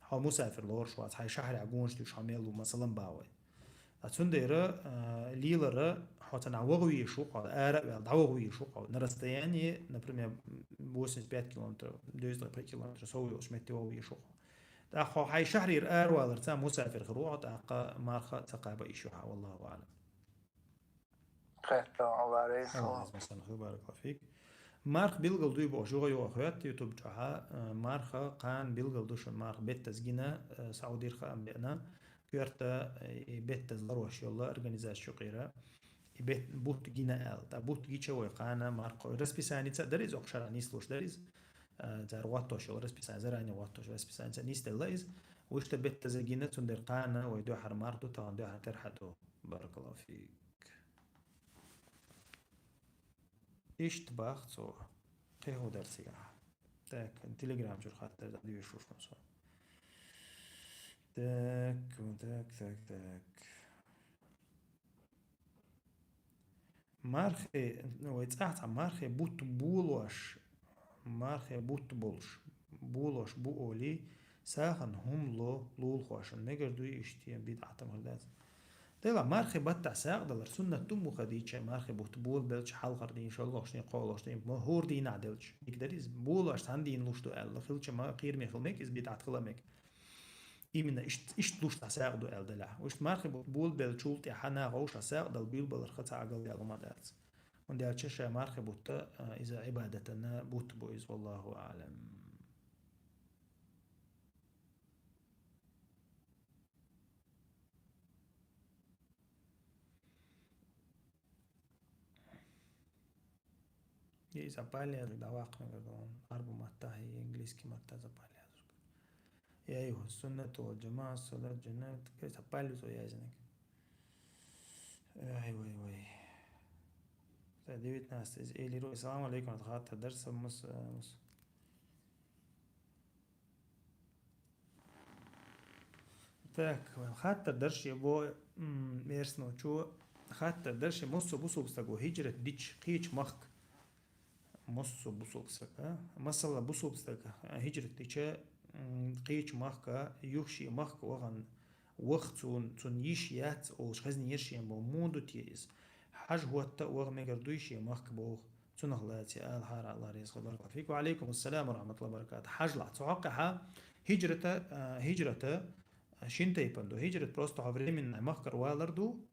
хьо мусафир лоруш вац, хьайн шахьарехь гоьнаш туьйсуш хьо мел ву, масалан, бахьа вай. А цундела, а, лелара хьо цхьана ваха везаш ву хьо, ара а ваьлла, дӀаваха везаш ву хьо. На расстоянии, например, восемьдесят пять километров, дезткъе пхи километр сов йолуш метте ваха везаш ву хьо. ТӀаккха хьо хьайн шахьарера араваларца мусафир хир ву хьо, тӀаккха марха ца кхаба йиш ю хьан, валлаху аълам. Кхетта, Алла реза хуьлда. Алла реза хуьлда, баракаллаху фик. Марха билгал дуй бохуш, юха-юха хоьтту YouTube чохьа, а, марха кхана билгал ду шуна, марха беттаза гина, а, Саудера хаам беана, коьрта, а, и беттаза ларош йолу организаци чу кхийра. И бет-, бутт гина аьлла. ТӀаккха бутт гича вай кхана марха, расписаница а дара иза, окху шарахь нислуш дара иза. А, цара гӀоттош йолу расписани, заранее гӀоттош расписаница а нисделла иза. Вуьшта беттаза гина, цундела кхана вай дуьххьара марха ду, тахана дуьххьара терхьа ду. Баракаллаху фик. Иштта бах цо. Кхин хӀун дара цигахь? Так, Telegram чуьра хаттар дӀадоьшуш ву со. Так, так, так, так. Мархе, ну, вай цӀахь цхьа мархе бутт болош, мархе бутт болуш, болош бу олий, сагӀина хӀума ло лулахошна. Мегар дуй иштта бидӀатам хир дац? Делахь, мархи баттахь сагӀа далар суннат ду, муха дийча, мархи бутт болабелча, хьалхара дийнахь, шолгӀачу дийнахь, кхоалгӀачу дийнахь, ма хӀора дийнахь делча, дика дара иза. Болаш цхьана дийнахь луш ду аьлла, хилча ма кхераме хила мега иза, бидӀат хила мега. Именно ишт-, иштта луш цхьа сагӀа ду аьлла делахь. Иштта мархи бутт болабеллачул тӀаьхьа наха вовшах сагӀа дала буьйлабаларх цхьа а галдаьлла ма дац. ХӀунда аьлча ша мархи бутт, а, иза Ӏибадатана бутт бу иза, валлаху аӀлам. Я иза пале дӀаваккха мегар ду, арабу маттахь, я английский маттахь иза пале. Я, айхьа, суннат вал джамаӀа, салат, джаннат, иза пале цо яздинарг. Ай, вай, вай. Ца девятнадцать из элиро. Салам алейкум, хаттар дара сан мус-, мус-, Так, хаттар дара шен бо, м, эрсаночо. Хаттар дара шен, массо а бусулба стаго хӀиджрат дича кхечу махка. Массо а бусулба стага. Масала, бусулба стага хӀиджрат дича, м, кхечу махка, юха шен махка вахана, ваха цунна, цунна йиш яц олуш хезнера шен боху, муха ду те иза? Хьажа хӀотта а ваха мегар дуй шен махка боху, цунах лаьцна ала хьара, Аллах реза хуьлда, баракаллаху фик. Ва алейкум ассалам ва рахматуллахи ва баракатух. Хьажал, цу хьокъехь хӀижрата, а, хӀижрата, а, шин тайпана ду. ХӀижрат просто хьо временный махкара валар ду,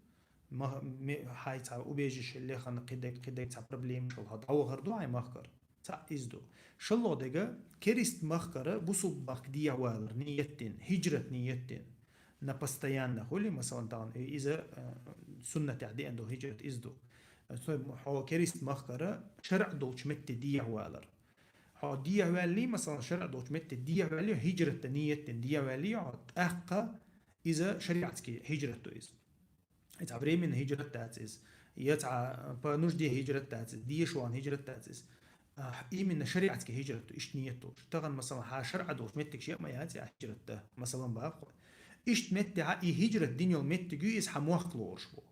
ма-, ме-, хьайн цхьа убежище лехна, кхидерг, кхидерг цхьа проблемаш хилла, хьо дӀавахар ду хьайн махкара. Цхьаъ иза ду. ШоллагӀа дерг, керист махкара бусулба махка дехьавалар ниет дина, хӀижрат ниет дина. На постоянно хуьлий, масалан, тахана и-, иза, э, суннатехь деана долу хӀижрат иза ду. Э, со-, хьо керист махкара шарӀ долчу метте дехьавалар. Хьо дехьаваьллий, масалан, шарӀ долчу метте дехьаваьллий, хӀижрат дан ниет дина дехьаваьллий хьо, тӀаккха иза шариатский хӀижрат ду иза. И цхьа временный хӀижрат дац иза, я цхьа по нужде хӀижрат дац иза, деша вахана хӀижрат дац иза. А, именно шариатский хӀижрат ду, иштта ниет долуш. Тахана, масалан, хьан шарӀа долуш меттиг шеъ ма яц, я хӀижрат дан, масалан, баккхой. Иштта меттехьа и хӀижрат дина йолу меттиг ю, иза хьан мохк лоруш бу.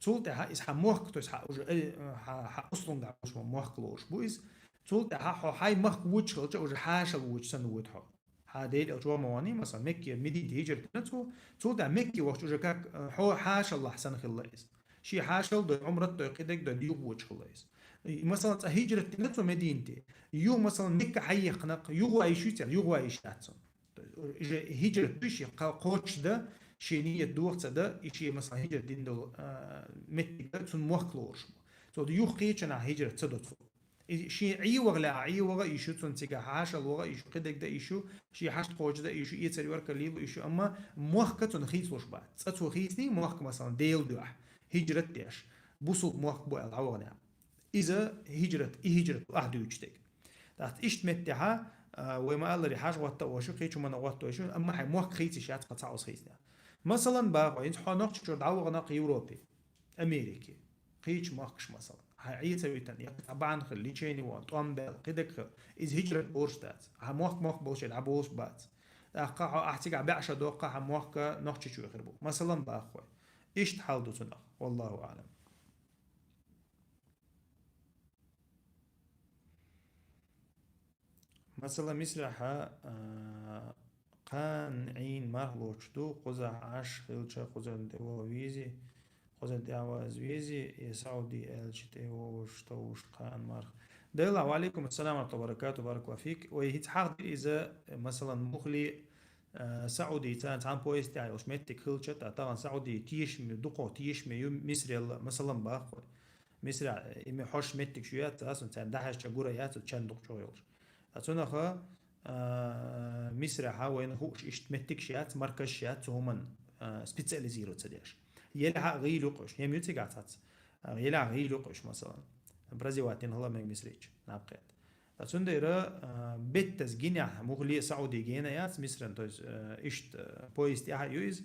Цул тӀаьхьа иза хьан мохк, то есть хьан уже, э, хьан, хьан услунгахь болуш бу, мохк лоруш бу иза. Цул тӀаьхьа хьо хьайн махка вочу хилча, уже хьашал вочу санна вуьту хьо. Хьан Дела элча ван ма ванний, масалан, Мекке, Мединате хӀижрат дина цо, цул тӀаьхьа Мекке вахча уже как, э, хьо хьашаллахь санна хилла иза. Шен хьашал дой, Ӏумрат дой, кхидерг дой, юха вочу хилла иза. И, масалан, цкъа хӀижрат дина цо Мединате. Юха, масалан, Мекка хьайехкина, юха ван йиш ю цара, юха ван йиш яц цунна. То есть, уже хӀижрат ду шен кха-, кхочуш дан, шен ниет доху ца дан, и шен, масалан, хӀижрат дина долу, а, меттиг дан, цунна мохк лоруш бу. Цо юха кхечанахь хӀижрат ца до цо. И шен ӀийвагӀа лаьа, ӀийвагӀа йиш ю, цунна цигахь хьашал вагӀа йиш ю, кхидерг дан йиш ю, шен хьашт кхочуш дан йиш ю, эцар йорка лело йиш ю, амма мохка цунна хийцалуш бац. Цкъа цо хийцний мохк, масалан, Делан дуьхьа, хӀижрат деш, бусулба мохк бу аьлла дӀавахана. Иза хӀижрат, и хӀижрат ду ахь дуьйцуш дерг. ТӀаккха иштта меттехьа, а, вай ма-аллара, хьажа гӀотта а вошуш, кхечу хӀуманна гӀотта а вошуш, амма хьайн мохк хийца йиш яц, кхин цхьа а хийцинехь. Масалан, баккхой, хӀинца хьо нохчичуьра дӀавахана Европе, Америке, кхечу махкаш, масалан, хьайн Ӏе ца витина, я цхьа бахьана хилла, лечение ван, тӀом баьлла, кхидерг хилла, иза хӀижрат лоруш дац. Хьан мохк мохк болчу дӀаболуш бац. ТӀаккха хьо ахь цигахь бӀе шо доккху, хьан мохк нохчичу хир бу. Масалан, баккхой. Иштта хьал ду цунах. Валлаху аӀлам. Масала, Мисрахьа, а, кхана Ӏийна марха лоцуш ду, кхузахь Ӏаш хилча, кхузарна тӀе вала вези, кхузарна тӀе а ваза вези, я Сауди аьлча тӀе вовш, товш кхана марха. Делахь, ва алейкум ассалам ва рахматуллахи ва баракату, баракаллаху фик. Вай хӀинца хьахдира иза, масалан, мухли, а, Саудица цхьана поезд тӀехь йолуш меттиг хилча, та тахана Сауди тешаме, дукхох тешаме ю Мисрел, масалан, баккхой. Мисра, и ме-, хьош меттиг шу яц, аса царна дӀахьаьжча гура яц, чан дукха чӀогӀа йолуш. А цунаха, а, Мисрахьа вайна хууш иштта меттигаш яц, маркаш яц, цу хӀуман, а, специализироваться деш. Елахьа гӀийла юкъуш, хӀем ю цигахь цац. А, елахьа гӀийла юкъуш, масалан. Бразиватин хала мег Мисрича, наб кхет. А цундела, а, беттаз гинехь мухле Сауди гена яц Мисран, то есть, а, иштта, а, поезд тӀехьа ю иза.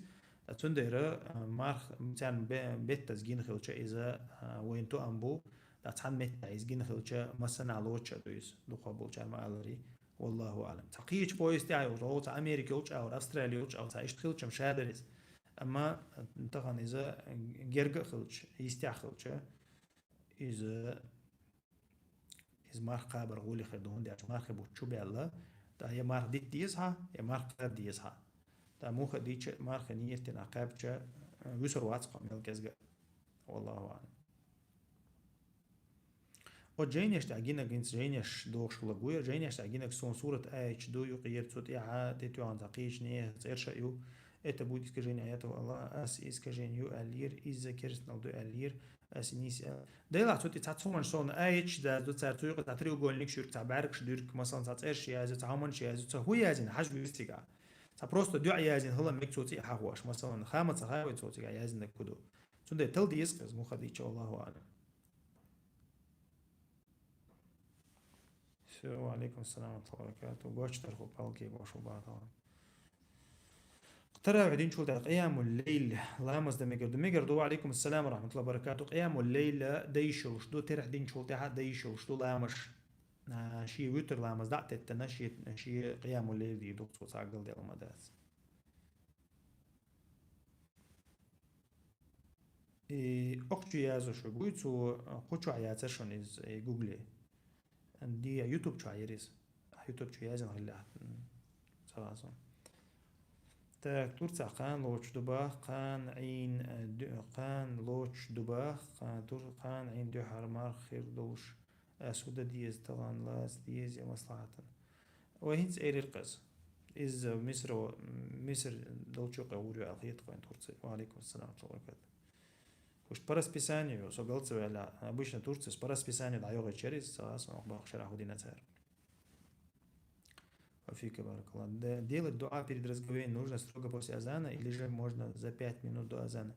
Цундела, а, марх, царна бе-, беттаз гина хилча иза, а, вайн тоам бу, ткъа цхьана меттехь иза гина хилча, массанхьа лоцуш а ду иза, дукхахболчара ма-аллара, валлаху аӀлам. Цхьа кхечу поезд тӀехь йолчу, оха цхьа Америка йолчу агӀор, Австрали йолчу агӀор, цхьа иштта хилчам ша дара иза. Амма тахана иза герга а хилча, йистехь хилча, иза Иза марха кхабар гӀоле хир ду, хӀунда аьлча мархи бутт чу баьлла, ткъа я марха дита деза хьа, я марха кхаба деза хьа. Ткъа муха дича, мархи ниет дина кхаьбча, вуьсур вац кхо мел кӀезга. Валлаху аӀлам. О жайнеш тӀехь гинаг, хӀинца жайнеш дохуш хилла гуйра, жайнеш тӀехь гинаг суна сурат аяташ ду, юкъера цу тӀехьа тӀетоьхна цхьа кхечу нехан цӀерша а ю, это будет искажение аятов Аллаха, ас искажение ю аьллера, иза керстанал ду аьллера, ас нийса аьлла. Делахь цу тӀе цхьа цхьа хӀуманаш совна аяташ дазду, цара цу юкъа цхьа треугольник шуьрг, цхьа бӀаьргаш дуьрг, масалан, цхьа цӀерш язйо, цхьа хӀуманаш язйо, цхьа хӀу язйина хьажа веза цигахь. Цхьа просто дуьа язйина хила мега цо цӀе хьахош, масалан, ха ма ца хавой цо цигахь язйина ку ду. Цундела тала деза кхеза, муха дича, Аллаху аӀлам. Всё, ва алейкум ассалам ва рахматуллахи ва баракатух. Гочдархо палке гошу батала. Таравих динчул тӀехь къиямул лейл ламаз дан мегар ду. Мегар ду, ва алейкум ассалам ва рахматуллахи ва баракатух. Къиямул лейл дан йиш йолуш ду, таравих динчул тӀехь дан йиш йолуш ду ламазаш. А, шен витр ламаз дӀа а теттина, шен, шен къиямул лейл дийр ду, цо цхьа галдела ма дац. И окху чу язо шу гуй, цо, а, кху чохь яцара шуна иза, и гугле. Де, ютуб чохь яра иза. Ютуб чу язйина хилла ахь. М, цхьа тӀаккха. Так, Турцехь кхана лоцуш ду бах, кхана Ӏийна, э, ду-, кхана лоцуш ду бах, кхана Тур-, кхана Ӏийна дуьхьара марха хир долуш, ас хӀун дан деза, тахана лаца деза я маслахьатана. Вай хӀинца элира-кх иза. Иза Мисро, Миср долчу юкъа гӀур ю аьлла хета-кх вайн Турци. Ва алейкум ассалам ва рахматуллахи ва баракатух. Уж по расписанию, со галца ваьлла, обычно Турцис по расписанию дӀайогӀуьйтуш яра иза, ца гӀа, сан бакъ шарахь хӀу дина цара. Ва фика баракаллах. Де-, делать дуа перед разговением нужно строго после азана или же можно за пять минут до азана?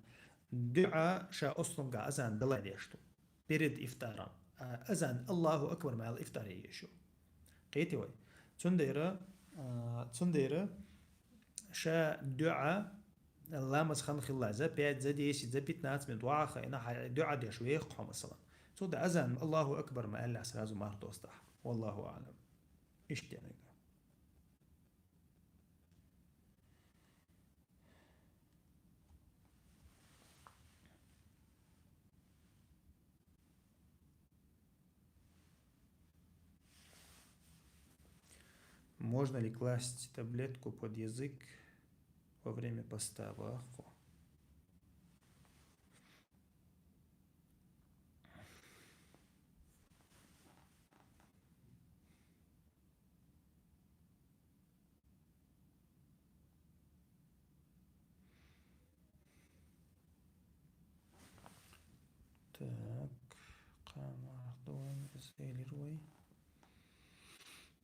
Дуа ша ослунга азан далай деш ду. Перед ифтаром. А азан Аллаху Акбар ма аьлла ифтар е еш ю. Кхетий вай? Цундела, а, цундела ша дуа ламаз хан хилла, за пять, за десять, за пятнадцать минут ваха, ина хьай дуа деш вех хьо, масала. Цу да азан Аллаху Акбар ма аьлла сразу марх достахь. Валлаху а'лам. Иштта. Можно ли класть таблетку под язык во время поста? Ваху. Так, кхана марх ду вайн, иза элира вай.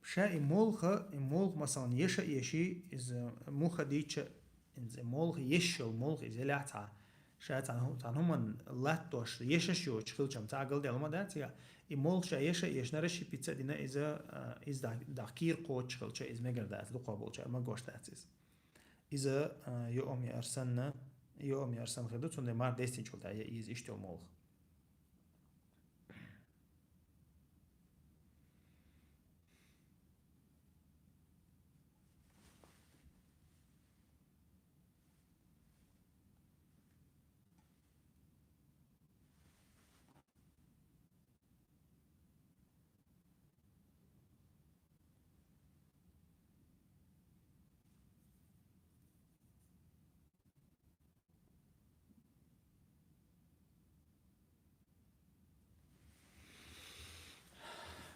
Ша и молха, и молха, масалан, еша а еши, иза муха дийча, иза молха еш йолу молха, иза елахь цхьа. Ша цхьана хӀу-, цхьана хӀуманна латтош, ешаш йоцуш хилчам, цхьа галдаьлла ма дац, я? И молха ша еша а ешнара ши пицца а дина, иза, а, иза дах-, дахкийра кхочуш хилча, иза мегар дац, дукхо болчара ма гош дац иза. Иза, а, йоам яар санна, йоам яар санна хир ду, цундела марха дестинчул тӀаьхьа иза иштта йолу молха.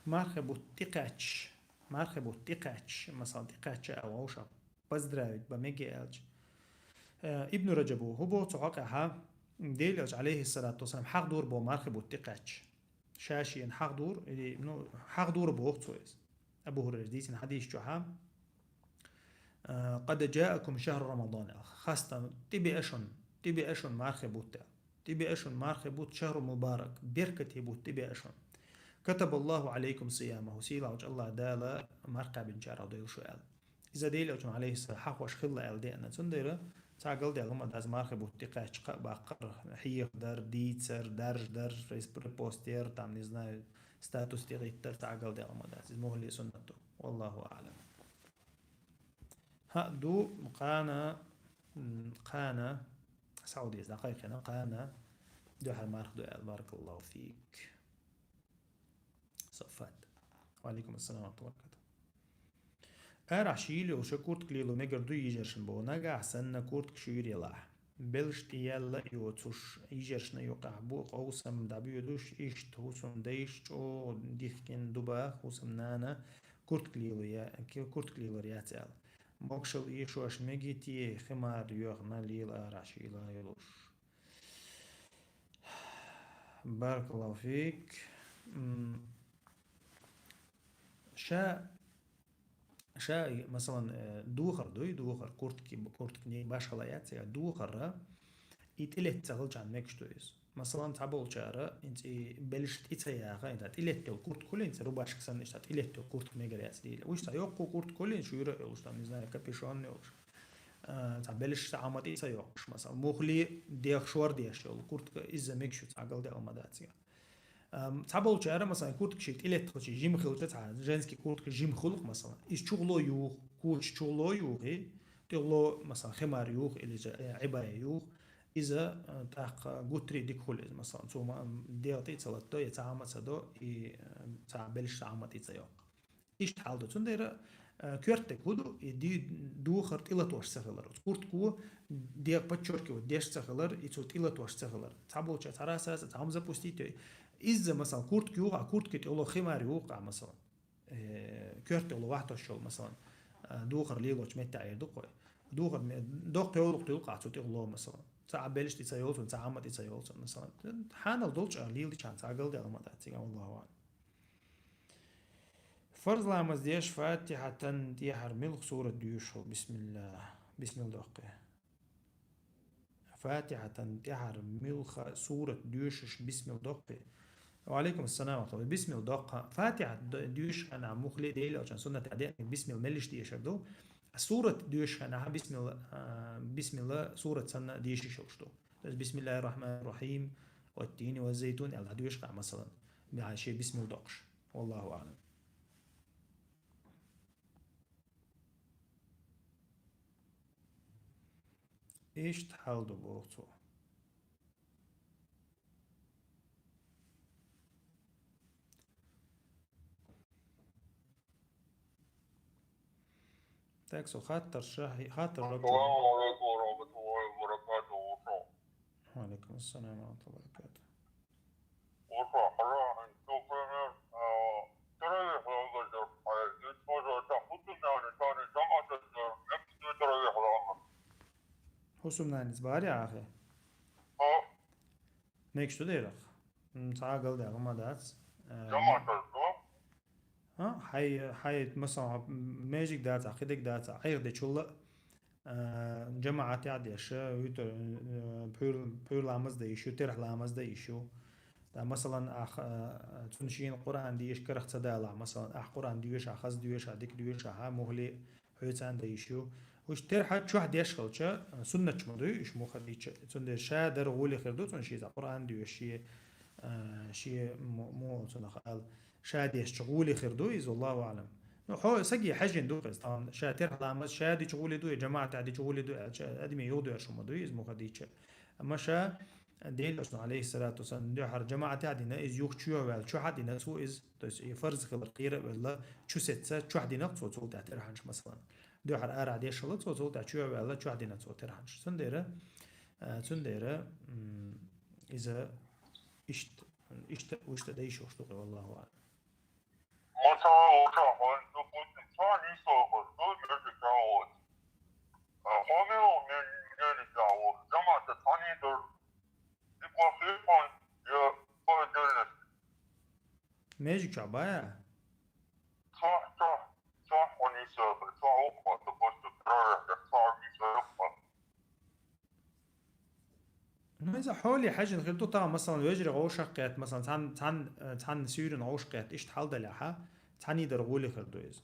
Мархи бутт тӀекхаьчча, мархи бутт тӀекхаьчча, масала, тӀекхаьчча а вовшах поздравить бан мега аьлча. Э, Ибн Раджабу, хӀун боху цу хьокъехьа, Делан Элча, алейхиссалату вассалам, хьахдора боху мархи бутт тӀекхаьчча. Ша шена хьахдора, или, ну, хьахдора боху цо иза. Абу Хурайрас дийцина хьадис чохьа, а, «Къад джаакум шахру Рамадан», аьлла. Хастам, тӀебеа шуна, тӀебеа шуна мархи бутт аьлла. ТӀебеа шуна мархи бутт, шахру мубарак, беркате бутт тӀебеа шуна. «Катабаллаху алейкум сиямаху», сийлахьчу Аллах Дала марха кхаьбинчарах дойла шу аьлла. Иза Делан Элчано, алейхиссалам, хьахош хилла аьлла деана. Цундела цхьа галдаьлла ма дац мархи бутт тӀекхаьчча кхаъ баккхар, хьеха дар, дийцар, дарж дар, рес-, репост яр, там, не знаю, статус тӀегӀиттар, цхьа галдаьлла ма дац. Иза мухӀли суннат ду. Валлаху а'лам. ХӀаъ, ду, кхана, м, кхана, Саудица дӀакхайкхина, кхана дуьхьал марха ду аьлла, баракаллаху фик. Сафат. Ва алейкум ассалам ва рахматуллахи ва баракатух. Арахь шийла йолуша куртка лело мегар ду йижаршна боху, нагахь санна куртка шуьйра елахь. Белш тӀеяьлла а йоцуш, йижаршна юкъахь бу къовсам дӀабоьдуш, иштта хӀусамдайша чӀогӀа дихкина ду баха хӀусамнана куртка лело я-, ки-, куртка лелор яц аьлла. Могушалла эшош мегий те, химар йоьхна лела арахь шийла йолуш. Баракаллаху фик. М, ша, ша, масалан, э, духар дуй, духар, куртки, курткни башхала яц, я духарра, и тӀелетта ца хилчарна мегаш ду иза. Масалан, цхьаболчара, инца и белш тӀе ца яха, инца тӀелетта йолу куртка хуьлу, инца рубашка санна, иштта тӀелетта йолу куртка мегар яц дийла. Уьш цхьа йоккху куртка хуьлу, инца шуьйра а йолуш, там, не знаю, капюшон а йолуш. А, цхьа белш цхьа Ӏамат и ца йоккхуш, масала, мухли дех шор деш йолу куртка, иза мегаш ю цхьа галдаьлла ма дац. Ам, цхьаболчара, масала, куртка шиъ тӀелеттахчи жима хилча, цхьа женский куртка жима хуьлу-кх, масала. Иза чухло юху, куча чухло юху, и тӀехло, масала, химар юху или же, э, Ӏибая юху. Иза, э, тӀаккха гуттаре дика хуьлу иза, масала. Цо ма, дегӀ тӀе а ца латадо, я цхьа Ӏамат ца до, и, э, цхьа белш цхьа Ӏамат и ца йоккху. Иштта хьал ду. Цундела, Э, коьртаг хӀу ду, и ди-, духар тӀелатош ца хилар. Оцу куртко дегӀ подчеркивать деш ца хилар, и цо тӀелатош ца хилар. Цхьаболча цхьа расса, цхьа хӀума запустить йой. Изза, масалан, куртка юха, куртка тӀе йолу химар юха, масалан. Э, коьрта тӀе йолу вахтош йолу, масалан, э, духар лелочу метта Ӏер ду кхой. Духар ме-, доккха йовлакх туьлу кхаъ цу тӀе ло, масалан. Ца Ӏа беллаш тӀе ца йолу цунна, ца Ӏамма тӀе ца йолу цунна, масалан. Хьанал долчу а лийла дичахьана ца галдаьлла ма дац, цига, Аллаху аӀлам. Фарз ламаз деш Фатихьатан тӀехьара муьлха сурат доьшуш хила, бисмилла, бисмилла доккхий. Фатихьатан тӀехьара муьлха сурат доьшуш бисмилла доккхий. Ва алейкум ассалам ва рахматуллах. Бисмилла доккха. Фатихьа д-, доьшуш хенахь муххале а Делан элчан суннатехь деанарг бисмилла меллиш дешар ду. А сурат доьшуш хенахь бисмилла, а, бисмилла сурат санна дешаш йолуш ду. То есть, бисмиллахир рахманир рахим, ваттини ва зайтун аьлла дӀадоьшу кхаъ, масалан. Бяхьа шен бисмилла доккхуш. Валлаху аӀлам. Иштта хьал ду, боху цо. Так, со хаттар ша, хаттар раб. Ассаламу алейкум ва рахматуллахи ва баракатуху. Ва алейкум ассалам ва рахматуллахи ва баракатуху. Ура, ура, ура, например, а, таравих ламаз дер, а, ведь тоже это хусумнани, тани жамаат дер, мекс таравих ламаз. Хусумнани бари ахи. А? Мекс ду дерах. М, цхьа гал дагӀа ма дац. Э, жамаат дер, да? А, хьай, хьай, масалан, межиг дац, а, хидиг дац, а, Ӏеха дечулла, а, жамаӀатехь деш, вуьтур, а, пхьуьр-, пхьуьр ламаз дан йиш ю, терхь ламаз дан йиш ю. Ткъа, масалан, ахь, а, цунна шена Къуръан деша карах ца далахь, масалан, ахь Къуръан доьшахь, хаза доьшахь, дика доьшахь, муххале хьоьца дан йиш ю. Уьш терхьа чохь деш хилча, а, суннаташ ма дуй, уьш муха дийча. Цундела ша дар гӀоле хир ду, цунна шен иза Къуръан доьшуш, шен, а, шен мо-, мо цунах ала. Ша дешча гӀоле хир ду иза, Аллаху аӀлам. Ну, хьо саги хьаьжжина ду иза, тахана ша терхьа ламаз ша дича гӀоле ду, я жамаӀатехь дича гӀоле ду аьлча, адаме юхадоьрзуш хӀума ма дуй иза муха дийча. Амма ша Делан Расул, алейхиссалату вассалам, дуьхьара жамаӀатехь а дина, иза юха чу а ваьлла, чохь а дина цо иза, то есть и фарз хилар кхера а велла, чу сеца, чохь дина цо цул тӀаьхьа терхьанаш, масалан. Дуьхьара арахь деш хилла цо, цул тӀаьхьа чу а ваьлла, чохь дина цо терхьанаш. Цундела, а, цундела, м, иза иштта, иштта, иштта дан йиш йолуш ду, валлаху аӀлам. Масала, вот так, вот, допустим, цхьа нийса вахар, ду, между кем вот. А, хьо мила, ме-, мнение тяхьа вот, жамаӀата цхьаьний дар, и по хлебам, я по отдельности. Между чабая? Цхьа, цхьа, цхьа хьо нийса вахар, цхьа уххо, допустим, трарахка, цхьа хьо нийса вахар. Ну, иза хьоле хьаьжжина хир ду, тахана, масалан, вежарий гӀовшах кхетта, масалан, цхьан, цхьан, э, цхьан суьйранна гӀовшах кхетта, иштта хьал далехьа, цхьаьний дар гӀоле хир ду иза.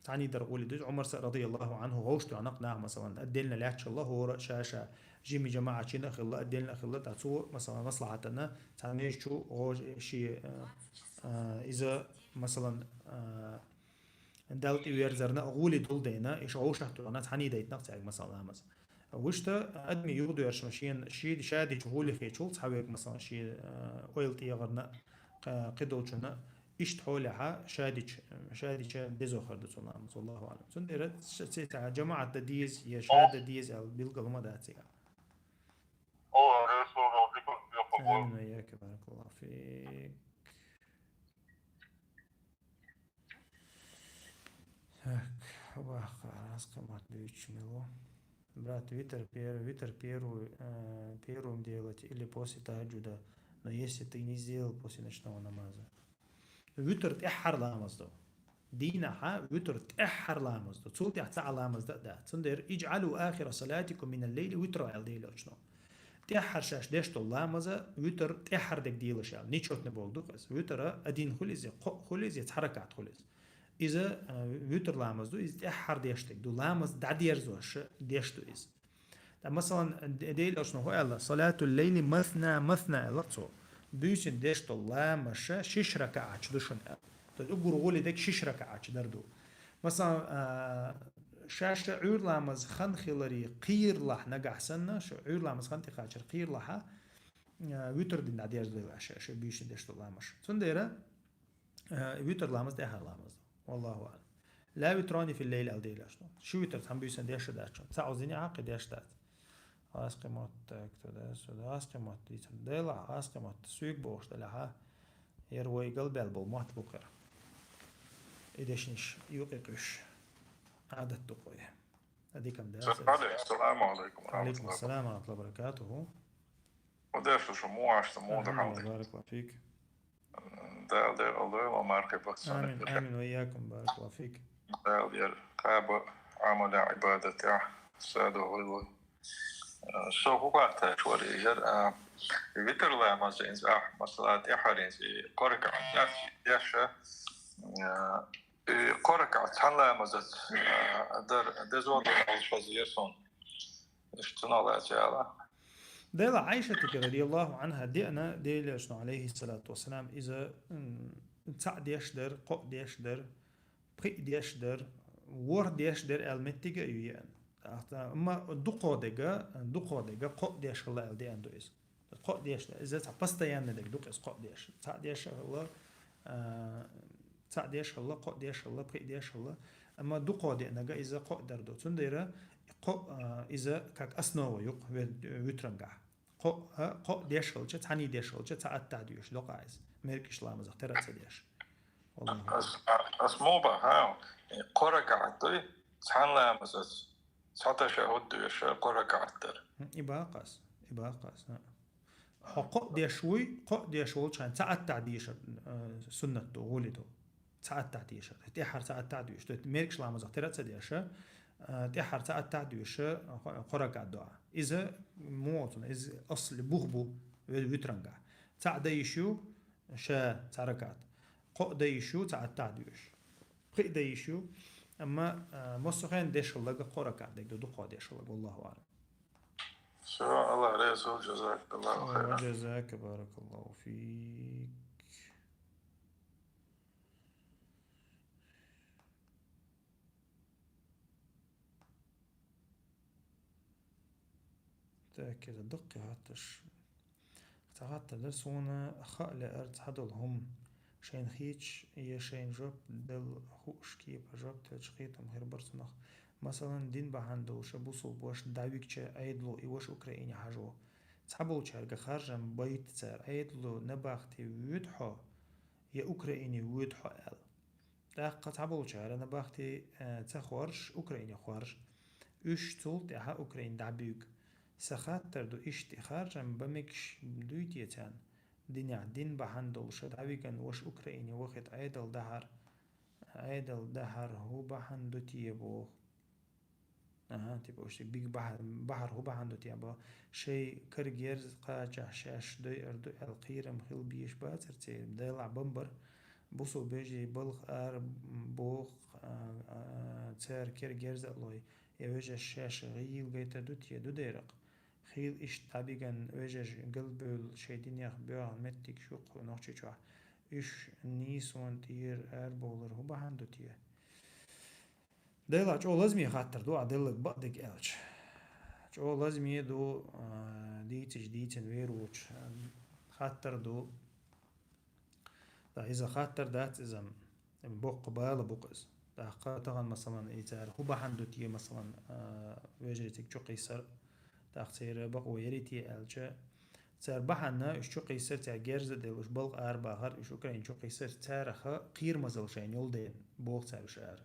Цхьаьний дар гӀоле ду иза. Ӏумар са, радияллаху Ӏанху, гӀовшах тоьхна нах, масалан, отдельно лаьтташ хилла, хӀора ша-ша жима жамаӀат чина а хилла, отдельно а хилла, ткъа цо, масалан, маслахьатана, цхьана межа чу гӀо-, ши, э, э, иза, масалан, э, Далла тӀеверзарна а гӀоле долу дайна, иша гӀовшах тоьхна цхьаьний дайтинарг цаьрга, масалан, ламаз. Вуьшта адаме юхадоьрзуш ма шена ши, ша дича гӀоле хеташ волу цхьа верг, масалан, шен, э, ойла тӀегӀарна, кхе-, кхидолчунна, иштта хьолехьа ша дича, ша дича дезо хир ду цунна ламаз, валлаху аӀлам. Цундела ша, ци-, ца-, жамаӀат дан деза, я ша дан деза аьлла билгал ма дац цига. Амин, ва ийяка, баракаллаху фик. Так, вах, раз камат дуьйцуш мила ву. Брат, витр пер-, витр первую, э, первым делать или после тахаджуда, но если ты не сделал после ночного намаза? Витр тӀаьххьара ламаз ду. Дийнахьа витр тӀаьххьара ламаз ду. Цул тӀаьхьа цхьа а ламаз дан а дац. Цундела: «Иджъалу ахира салатикум минал лейли витра», аьлла Делан Элчано. ТӀаьххьара шаьш деш долу ламаза витр тӀаьххьара дерг делаш аьлла. Нечётный болу ду-кх иза. Витр один хуьлу иза, кхоъ хуьлу иза, цхьа ракаӀат хуьлу иза. Иза, а, витр ламаз ду, иза тӀаьххьара деш дерг ду. Ламаз дӀадерзош деш ду иза. Ткъа, масалан, Де-, Делан Элчано хӀун аьлла: «Салатул лейли масна, масна», аьлла цо. Буьйсанна деш долу ламазаш шиш ракаӀаташ ду шуна аьлла. То есть уггар гӀоле дерг шиш ракаӀаташ дар ду. Масалан, а, шаьш Ӏуьйра ламаз хан хиларе кхералахь нагахь санна, шу Ӏуьйра ламаз хан тӀекхачар кхералахьа, а, витр дина дӀадерзадойла аша, аша буьйсанна деш долу ламазаш. Цундела, а, витр ламаз тӀаьххьара ламаз ду. Валлаху аӀлам. لا وتران في الليل аьлла Делан элчано. Ши витр цхьан буьйсанна деш дац шуна. Цхьа озине хьакхи деш дац. Гӏаскхи мотт, так, туда-сюда, гӏаскхи мотт дийцар. Делахь, гӏаскхи мотт суьйг бохуш делахь, яр вай галбаьлла болу мотт бу-кх яр. И дешнаш юкъе къуьйсуш. Ӏадат ду-кх вай. Дикам да. Салам алейкум. Салам алейкум. Алейкум ассалам ва рахматуллахи ва баракатуху. Ва дерсу шу муаш та муду хьалда. Баракаллаху фик. Дала декъал дойла мархи баксан. Амин, амин, ва ийякум, баракаллаху фик. Дала яр кхаба амала ибадатехь саду гӀойла. Со хӀу хаттач вара яр, а, витр ламаз инс ахь, масала, тӀехьаринс и кхо ракаӀат деш, а, и кхо ракаӀат цхьан ламазац, а, дар, дезо дар алшазир сон. Иштта нолаца яла. Дела Ӏайшатига, радияллаху анхьа, деана, Делан элчано, алейхиссалату вассалам, иза, м, цхьаъ деш дар, кхоъ деш дар, пхиъ деш дар, ворхӀ деш дар аьлла меттига а ю еана. Амма дукхо дега, дукхо дега кхоъ деш хилла аьлла деана ду иза. Кхоъ деш дар, иза цхьа постоянный дег ду-кх иза кхоъ деш. Цхьаъ деш хилла, а, цхьаъ деш хилла, кхоъ деш хилла, пхиъ деш хилла. Амма дукхо деанага иза кхоъ дар ду. Цундела кхоъ, а, иза как основа ю-кх ве-, витрангахь. Кхоъ, а, кхоъ деш хилча, цхьаний деш хилча, цхьа аттахьа дуьйш докъа иза. Меркиш ламазах тера а ца деш. Валлахи. Ас, ас мо баха, кхо ракаӀат дуй, цхьан ламазаца, цхьа ташаххуд дуьйш, кхо ракаӀат дар. М, и бакъас, и бакъас, а. Хьо кхоъ деш вуй, кхоъ деш волчхьан цхьа аттахьа дийшар, э, суннат ду, гӀули ду. Цхьа аттахьа дийшар. ТӀехьара цхьа аттахьа дуьйш. То есть меркаш ламазах тера а ца деш, э, тӀехьара цхьа аттахьа дуьйш, э, кхо-, кхо ракаӀат дуа. Иза муоцун, иза асли бух бу ве-, витрангахь. Цхьаъ дан йиш ю, ша цхьа ракаӀат. Кхоъ дан йиш ю, цхьа аттахьа дуьйш. Пхиъ дан йиш ю. Амма, а, массо хен деш хилла кхо ракаӀат дег ду, дукхо деш хилла, валлаху аълам. Всё, Аллах реза, джазакаллаху хайран. Ва джазака, баракаллаху фик. Так, иза даккхий хаттарш. Цхьа хаттар дар суна, хаа лаьара цхьадолу хӀума. Шайна хийцаш я шайна жоп дала хууш кепара жоп делча кхетам хир бара цунах. Масалан, дин бахьана долуша бусулба ваша дӀавигча Ӏедало и ваша Украине хьажо. Цхьаболчаьрга харжам байта цара Ӏедало набахти воьду хьо, я Украине воьду хьо аьлла. ТӀаккха цхьаболчара набахти, э, ца хоржуш, Украине хоржу. Уьш цул тӀаьхьа Украине дӀабуьйгу. Сан хаттар ду, иштта и харжам бан мегаш дуй те царна? Динехь дин бахьана долуша дӀавиган ваша Украине вахийта Ӏедал дахьар, Ӏедал дахьар хӀу бахьана ду те боху? Аха, типа, уьш бига бахьар, бахьар хӀу бахьана ду те бо? Шайн кара герз кхачахь шаьш дойур ду аьлла кхерам хила безаш бацара церан? Делахь бан бара, бусулба вежарий балха ара боху, а, а, цара кара герз а лой, я вежарий шаьш гӀийла гайтар ду те, ду дерракъ? Хийла иштта дӀабиган вежарий галбевлла шайн динех боьхна меттиг ю-кх Нохчийчохь. Уьш нийсонан тӀера арабовлар хӀу бахьана ду те? Делахь чӀогӀа лазаме хаттар ду, ахь делларг бакъдерг аьлча. ЧӀогӀа лазаме ду, а, дийцича дийцина вер воцуш, а, хаттар ду. ТӀаккха иза хаттар дац иза, боккха бала бу-кх иза. ТӀаккха тахана, масалан, и цара хӀу бахьана ду те, масалан, а, вежарий цига чу кхийсар, тӀаккха церан бакъо ярий те аьлча, цара бахьана уьш чу кхийсар, цара герз а делла, уьш балха арабахар, уьш Украине чу кхийсар, царах кхерамазалла шайна йолу дела, боху цара уьш ара.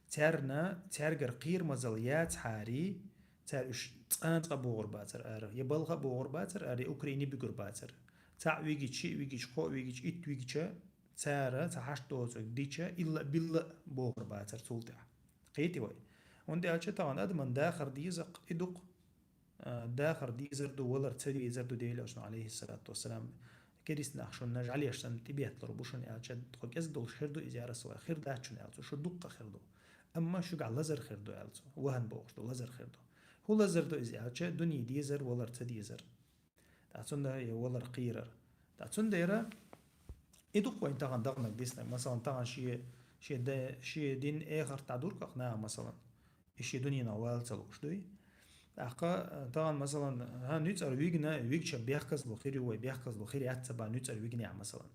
Царна, цаьргара кхерамазалла яцахьарий, цара уьш цкъа а цкъа богӀур бацара ара, я балха а богӀур бацара ара, я Украине буьгур бацара. Цхьаъ вигича, шиъ вигича, кхоъ вигича, итт вигича, цара цхьа хьашт доцург дича, илла а билла а богӀур бацара цул тӀаьхьа. Кхетий вай? ХӀунда аьлча тахана адаман дахар деза-кх и ду-кх. А, дахар дезар ду, валар ца дезар ду, Делан элчано, алейхиссалату вассалам, керист нах шуна жӀалеш санна тӀебетталур бу шуна аьлча, тхо кӀезиг долуш хир ду иза, я Расулаллах, хир дац шуна аьлла цо, шу дуккха хир ду. Амма шуьгахь лазар хир ду аьлла цо, вахана бохуш ду, лазар хир ду. ХӀун лазар ду иза аьлча, дуьне дезар, валар ца дезар. ТӀаккха цундела я валар кхерар. ТӀаккха цундела и ду-кх вайн тахана дагнаг диснарг, масалан, тахана шен, шен де-, шен дин эхарт дӀадург-кх наха, масалан. И шен дуьненах вала ца лууш дуй. ТӀаккха, э, тахана, масалан, хӀа, нуьцкъара вигна, вигча бехказло хир ю вай, бехказло хир яц ца бан нуьцкъара вигнехь, масалан.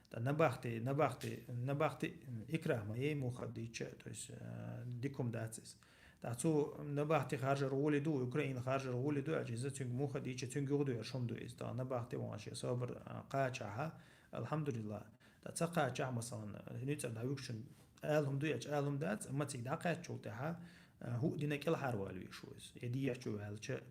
ТӀа набахти, набахти, набахти икрах ма ей муха дийча, то есть, э, дикум дац из. ТӀа цу набахти харжар гӀули ду, Украина харжар гӀули ду, аьлча иза цуьнга муха дийча, цуьнга югӀу дуьйар шум ду из. ТӀа набахти ван ши собар, э, кхачахьа, алхьамдулиллах. ТӀа ца кхачахь, масалан, нуьцар дӀавуьгшун алхум ду, аьлча алхум дац, амма цига дӀакхаьччул тӀаьхьа, э, хӀуъ дина кӀелхьарвалвеш ву из. Я дехьа чу ваьлча,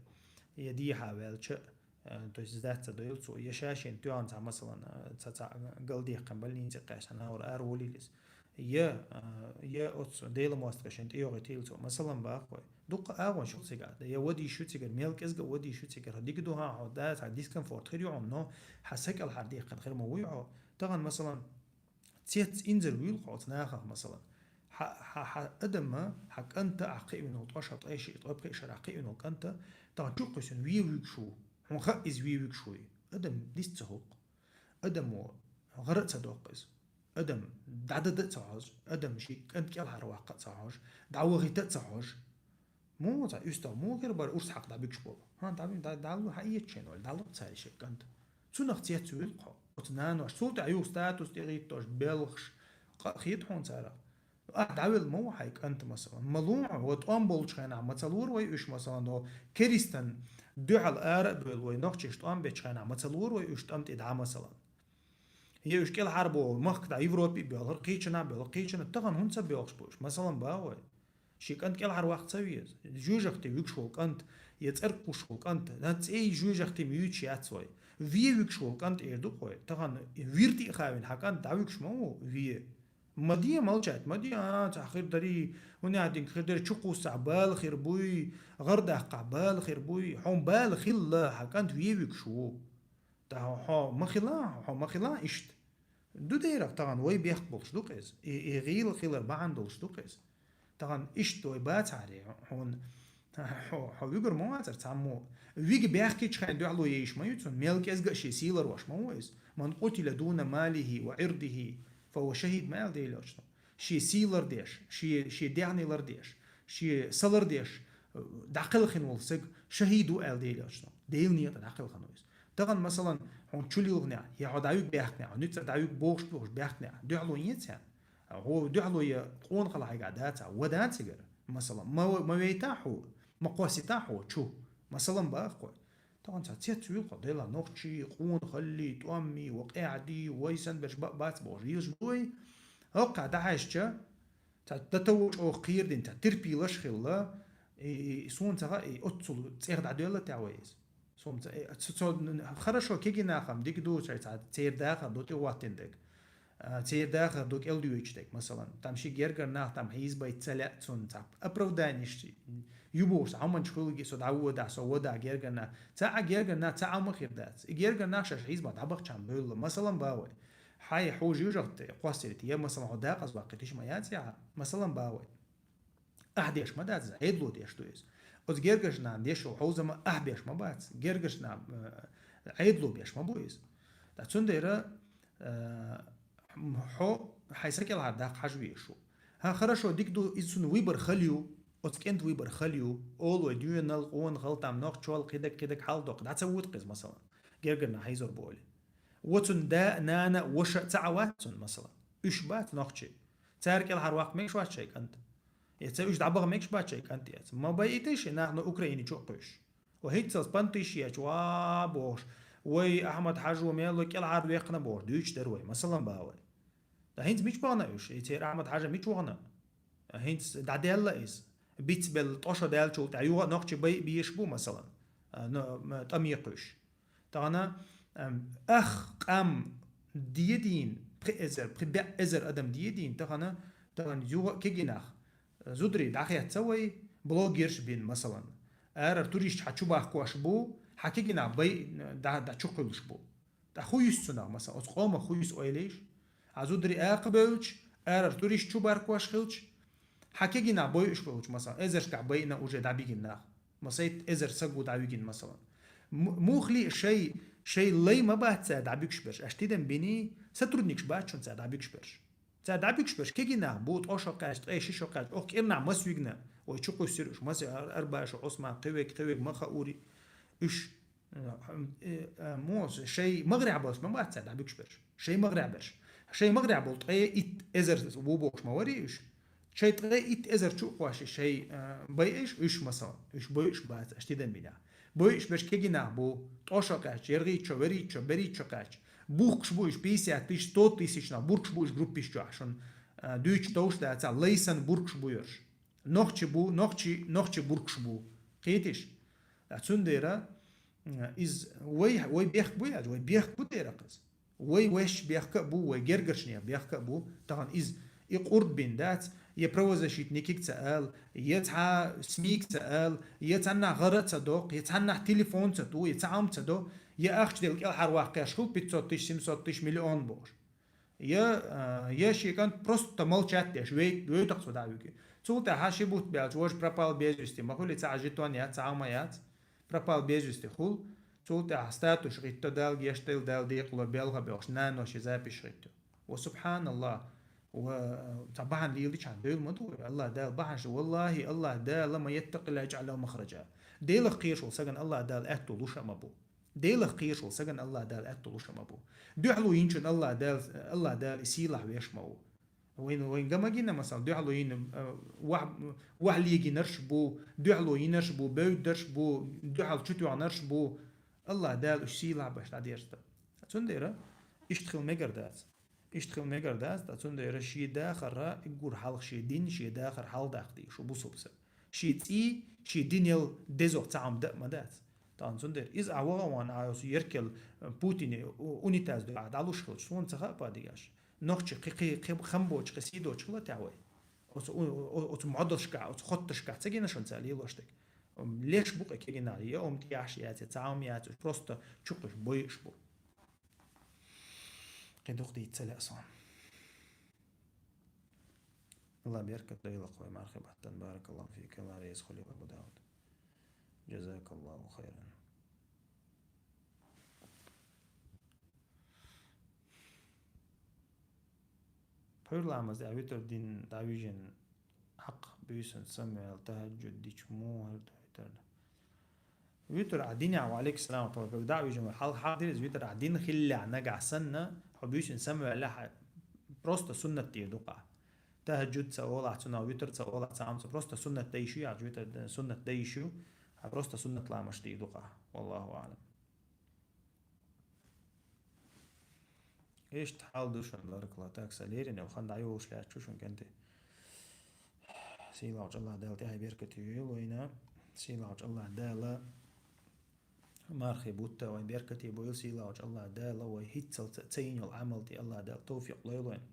я дехьа ваьлча, Э, то есть сдаться дац цо. Я шашен тоьгӀан цхьа, масалан, э, цхьа, цхьа галдехкан больнице кхаьчна, нагӀур ара волилис. Я, э, я оцу Делан мостагӀашен тӀейогӀуьйтийла цо. Масалан, бахой. Дукха агӀон шу цигахь. Я вадийш ю цигара, мел кӀезга а вадийш ю цигара. Дика ду хьан хьо, да, цхьа дискомфорт хир ю хьуна, но хьан сакӀал хьардехкан хир ма вуй хьо. Тахана, масалан, цец инзар вуьйла хьо оцу нахах, масалан. Хьа, хьа, хьа адамма, хьа кӀанта ахь кхиъвина волу ткъа шо, ткъе ши, ткъе пхи шарахь кхиъвина волу кӀанта, тахана чу кхуьссина вен вуьгуш ву. Хьуна хаьа иза вен вуьгуш вуй. Адам дист ца хӀокху. Адамо гӀара а ца доккху иза. Адам дӀадада а ца хьожу. Адам ши кӀант кӀелхьарваккха а ца хьожу. ДӀавахийта а ца хьожу. Муха цхьа уьстагӀ муха хир бара урс хьакха дӀабуьгуш болу? ХӀан, дӀа-, дӀа-, дӀа-, хьаэца шайна ваьлла, дӀалур цара шайн кӀант. Цунах цец вуьйла хьо. Оцу нанош, цул тӀаьхьа юха статус тӀегӀиттош, белхаш, къа-, хета хьуна царах. Ахь дӀавелла ма ву хьайн кӀант, масалан. Ма лур хьо, вай тӀом болчу хенахь ма ца лора вай уьш, масалан, о, керистан дуьхьал ара а бевлла вай нохчаша тӀом бечу хенахь ма ца лора вай уьш тӀам тӀе дӀа, масалан. Я уьш кӀелхьарбоху, махка дӀа Европе а боьлхура, кхечанхьа а боьлхура, кхечанхьа, тахана хӀунда ца боьлхуш бу уьш? Масалан, бан вай. Шен кӀант кӀелхьарваккха ца веза. Жоьжахати вуьгуш волу кӀант, я цӀеркхуш волу кӀант, дан цӀе жоьжахати ма юьйцуш яц вай. Вен вуьгуш волу кӀант эр ду-кх вай. Тахана вир тӀе а хавина хьан кӀант дӀавуьгуш ма ву вен. Ма де, молчать, ма де, а, цхьа хир дарий, хӀунда аьлла динга хир дарий, чу кхуссахь бала хир буй, гӀар даккхахь бала хир буй, хьуна бала хилла, хьан кӀант вен вуьгуш ву. Ткъа хьо ма хила, хьо ма хила иштта. Ду дерах тахана вай бехк болуш ду-кх иза. И, и гӀийла хилар бахьана долуш ду-кх иза. Тахана иштта вай бацахьара, хьуна, хьо, хьо вуьгур ма вацара цхьаммо. Вига баьхкичхьайн дуьхьало ейш ма ю цунна, мел кӀезга а шен сий ларвеш ма ву иза. «Ман къутила дуна малихи ва ирдихи, фа хува шахид», ма аьлла Делан Элчано. Шен сий лардеш, шен, шен даьхни лардеш, шен са лардеш, э, дӀакхелхина волу саг шахид ву аьлла Делан Элчано. Делан некъа тӀе дӀакхелхина ву иза. Тахана, масалан, хьуна чу лилхинехь, я хьо дӀавуьгу баьхкинехь, хьо нуьцкъа дӀавуьгу бохуш, бохуш баьхкинехь, дуьхьало ецахьа? Хьо дуьхьало я къона хала хьайгахь дацахь, вада цигара, масалан, ма, ма вейта хьо, ма кхоссита хьо чу, масалан, баха кхой. Тахана цхьа цец вуьйла хьо, делахь нохчий, къона халлий, тӀоммий, ва къаьхьадий, вай санна берш баъ бац бохуш, йилаш бу вай. ХӀокххьа дӀахьаьжча, цхьа датаво чӀогӀа кхийр дина, цхьа терпилаш хилла, и, и, и суна ца хаьа, и оццул цӀех дӀадоьлла тӀехь вай иза. Суна ца, и, цо, цо, хорошо, кегий нахам дика ду, цхьа, цхьа церан дахар ду тӀехӀоттина дерг. А, церан дахар ду кӀел доьдуш дерг, масалан. Там ши гергара нах там хьийзабайта ца лаьа цунна, цхьа оправданиш ю бохуш, Ӏаманчу хуьлуге со дӀаводахь, со водахь гергара нах. Ца а гергара нах, ца Ӏама хир дац. И гергара нах шаьш хьийзабахь дӀабахча бевлла, масалан, бан вай. Хьай, хьо жоьжахати кхоссийта, я, масалан, хьо дакъаза ваккхийта, иштта ма яц ахьа, масалан, бан вай. Ахь деш ма дац иза, Ӏедало деш ду иза. Оцу гергарчу нахана деш йолу хьовзам ахь беш ма бац, гергарчу нахана, э, Ӏедало беш ма бу иза. Ткъа цундела, э, хьо хьайн са кӀелхьардаккха хьажа везаш ву. ХӀан, хорошо, дика ду, иза цуьнан выбор хала ю, оцу кӀентан выбор хала ю, олу вай, доьналла, къонахалла, там нохчалла, кхидерг, кхидерг хьалдоккху, дӀа ца вуту-кх иза, масалан, гергара нах хьийзор бу олий. Ва цуьнан да а, нана а, ваша а ца Ӏа вац цунна, масалан. Уьш бац нохчий. Цара кӀелхьарваккха мегаш вац шайн кӀант. Я ца уьш дӀабаха мегаш бац шайн кӀант эца. Ма байита ши нах, ну, Украине чу а кхуьйсуш. Ва хӀинццалц пантиш ечу, ва бохуш, вай Ахьмад-Хьажо мел вай кӀелхьарваьккхина бохуш, дуьйцуш дара вай, масалан, бан вай. Ткъа хӀинца мича бахана уьш? И церан Ахьмад-Хьажа мича вахана? ХӀинца дӀадаьлла иза. Бицбелла, ткъа шо даьллачул тӀаьхьа юха а нохчий байа безаш бу, масалан, а, но, м, тӀаме кхуьйсуш. Тахана, ам, ах къам дедийна, пхи эзар, пхи бӀе эзар адам дедийна, тахана, тахана юха а кегий нах, зударий дӀахецна вай, блогерш бина, масалан. Арара туристаш хьан чу бахкош бу, хьан кегий нах бай, дӀа, дӀа чу кхуьлуш бу. Ткъа хӀун юьсу цунах, масалан, оцу къомах хӀун юьсу ойла йиш? Хьан зударий акха бевлча, арара туристаш чу баркош хилча, хьан кегий нах бойуш болчу, масалан, эзаршкахь байина уже дӀабигина нах. Масайт эзар саг ву дӀавигина, масалан. М-, мухли шай, шай лай ма бац цара дӀабуьгуш берш. Аша тидам биний, сотрудникаш бац шуна цара дӀабуьгуш берш. Цара дӀабуьгуш берш кегий нах бу, ткъа шо кхаьчча, ткъе ши шо кхаьчча, оха кӀирнахь маса вигна, вай чу кхуьссира уьш, маса ар-, Арбаша, Ӏусман, кхевег, кхевег ма хаъури, уьш. Э, э, мо, шай магӀарехь болуш ма бац цара дӀабуьгуш берш. Шай магӀарехь берш. Шайн магӀарехь болу ткъе итт эзар бу бохуш ма варий уьш? Шайн ткъе итт эзар чу а кхоьссий, шайн, а, байъеш уьш, масала, уьш бойуш бац аша тидам бинехь. Бойуш берш кегийнах бу, ткъе шо кхаьчча, ярхӀитта шо, вуьрхӀитта шо, берхӀитта шо кхаьчча. Бухкуш бу уьш пятьдесят тысяч, сто тысячнах, буркуш бу уьш группаш чохь, шуна, а, дуьйцуш товш дацахь, лайсан буркуш бу ерш. Нохчий бу, нохчий, нохчий буркуш бу. Кхетий шу? Ткъа цундела, м, иза вай, вай бехк бу яц, вай бехк бу дера кхуза. Вай вайша бехк а бу, вай гергарчех бехк а бу, тахана иза и къурд бина дац, я правозащитникиг ца ала, я цхьа СМИг ца ала, я цхьаннах гӀара а ца доккху, я цхьаннах телефон ца ту, я цхьа Ӏам ца до, я ахча делла кӀелхьарваккха кхеш хуьлу пятьсот тысяч, семьсот тысяч, миллион бохуш. Я, а, я шен кӀант просто молчать деш, вей-, вевдаккха цо дӀа а вуьгу. Цул тӀаьхьа ши бутт баьлча, вожа пропал без вести ма хуьлу, цхьа жетон яц, цхьа Ӏама яц, пропал без вести хуьлу. Цул тӀаьхьа статус гӀитто, Дала гечдойла, Дала декъало белха бохуш, нано шен запись гӀитто. Ва субханаллах, ва, цхьа бахьана леладича хьан девлла ма ду вай. Аллах Дала бахьана шу, валлахи, Аллах Дала ма яттакъилла яджӀал лаху махраджа. Делах кхоьруш волу сагана Аллах Дала аьтту луш а ма бу. Делах кхоьруш волу сагана Аллах Дала аьтту луш а ма бу. Дуьхьало йинчунна Аллах Дала, Аллах Дала и сийлахь веш ма ву. Вайн, вайн ган ма гина, масала, дуьхьало йина, а, ваьхь, ваьхь легийнарш бу, дуьхьало йинарш бу, бевддарш бу, дуьхьал чу тоьхнарш бу. Аллах Дала уьш сийлахь беш дӀадерза. Цундела иштта хила мегар дац. Иштта хила мегар дац, ткъа цундела шен дахар, уггар хьалха шен дин, шен дахар хьалдаккха деза шу бусалба стаг. Шен цӀий, шен динел дезох цхьа Ӏам дан а ма дац. Тахана цундела иза ахь ваха а ван, ахь оцу еркел, э, Путине у-, унитаз дуьхьа дӀалуш хилча, суна ца хаьа, падигаш. Нохчий кхин, кхин, кхин хам боцуш, кхин сий доцуш хила техь вай? Оцу у-, о-, оцу модалшкахь, оцу хотташкахь ца гина шуна цара лелош дерг? Леш бу кхин кегийнаш, я омма тӀехьаш яц, я цхьа Ӏам яц, уьш просто чукхуьйсуш бойуш бу. Кхин дукха дийца ца лаьа суна. Аллах беркат дойла кху вай мархи баттан. Баракаллаху фик, Аллах реза хуьлийла, Абу Дауд. Джазакаллаху хайран. Пхьуьйрламаз тӀехь витр дина дӀавижина хьакха буьйсанна самаваьлла тахӀаджуд дича муха хир ду витр? Витр ахь динехь, ва алейкум салам, хьо дӀа а вижина, хьал-, хьалха дира иза витр ахь дина хиллехь нагахь санна, хьо буьйсанна самаваьллехь, хьан просто суннат дийр ду-кх ахь. ТахӀаджуд ца олахь цунах, витр ца олахь цхьа Ӏамца, просто суннат дай шу яхь, витр суннат дай шу, хьан просто суннат ламаш дийр ду-кх ахь. Валлаху аӀлам. Иштта хьал ду шуна, баракаллаху, так, сан лерина йолу хан дӀайолуш лаьтташ шу шуна, кӀентий. Сийлахьчу Аллах Дала тӀаьхье беркате йойла вайна. Сийлахьчу Аллах Дала мархи бутт а вайн беркате бойла. Сийлахьчу Аллах Дала вай хӀинццалц ца йина йолу Ӏамал тӀе Аллах Дала тавфикъ лойла вайна.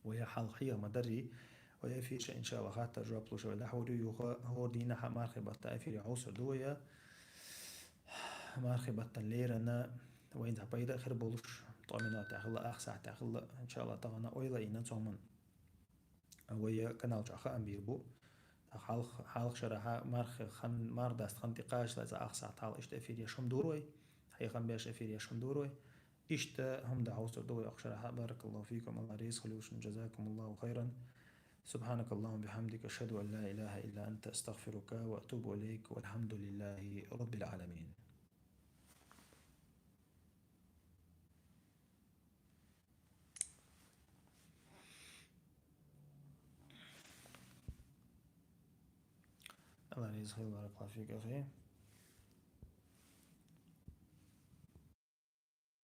Вай хьалха хьеха ма дарий, вай эфир ша, иншаллах, хаттар-жоп луш вай дӀахьур ю юха, хӀора дийнахь а мархи баттахь эфире хьовсур ду вай. Мархи баттан леррина вайна цхьа пайда а хир болуш, ткъа минотехь хилла, ах сахьтехь хилла, иншаллах, тахана ойла а йина цоман. Вай канал чохь хаам бийр бу. Хьалха, хьалха шарахь мархи хан, марха даста хан тӀе кхачалц ах сахьт хьалха иштта эфир еш хӀума дур вай. Хьехам беш эфир еш хӀума дур вай. Иштта хӀума дан хьовсур ду вай окху шарахь. Баракаллаху фикум, Аллах реза хуьлийла шуна, джазакумуллаху хайран. Субханакаллахумма бихамдика, ашхаду ан ла илаха илла анта, астагфирука ва атубу илайк. Валхамдулиллахи раббил аламин. Аллах реза хуьлийла, баракаллаху фик, ахи.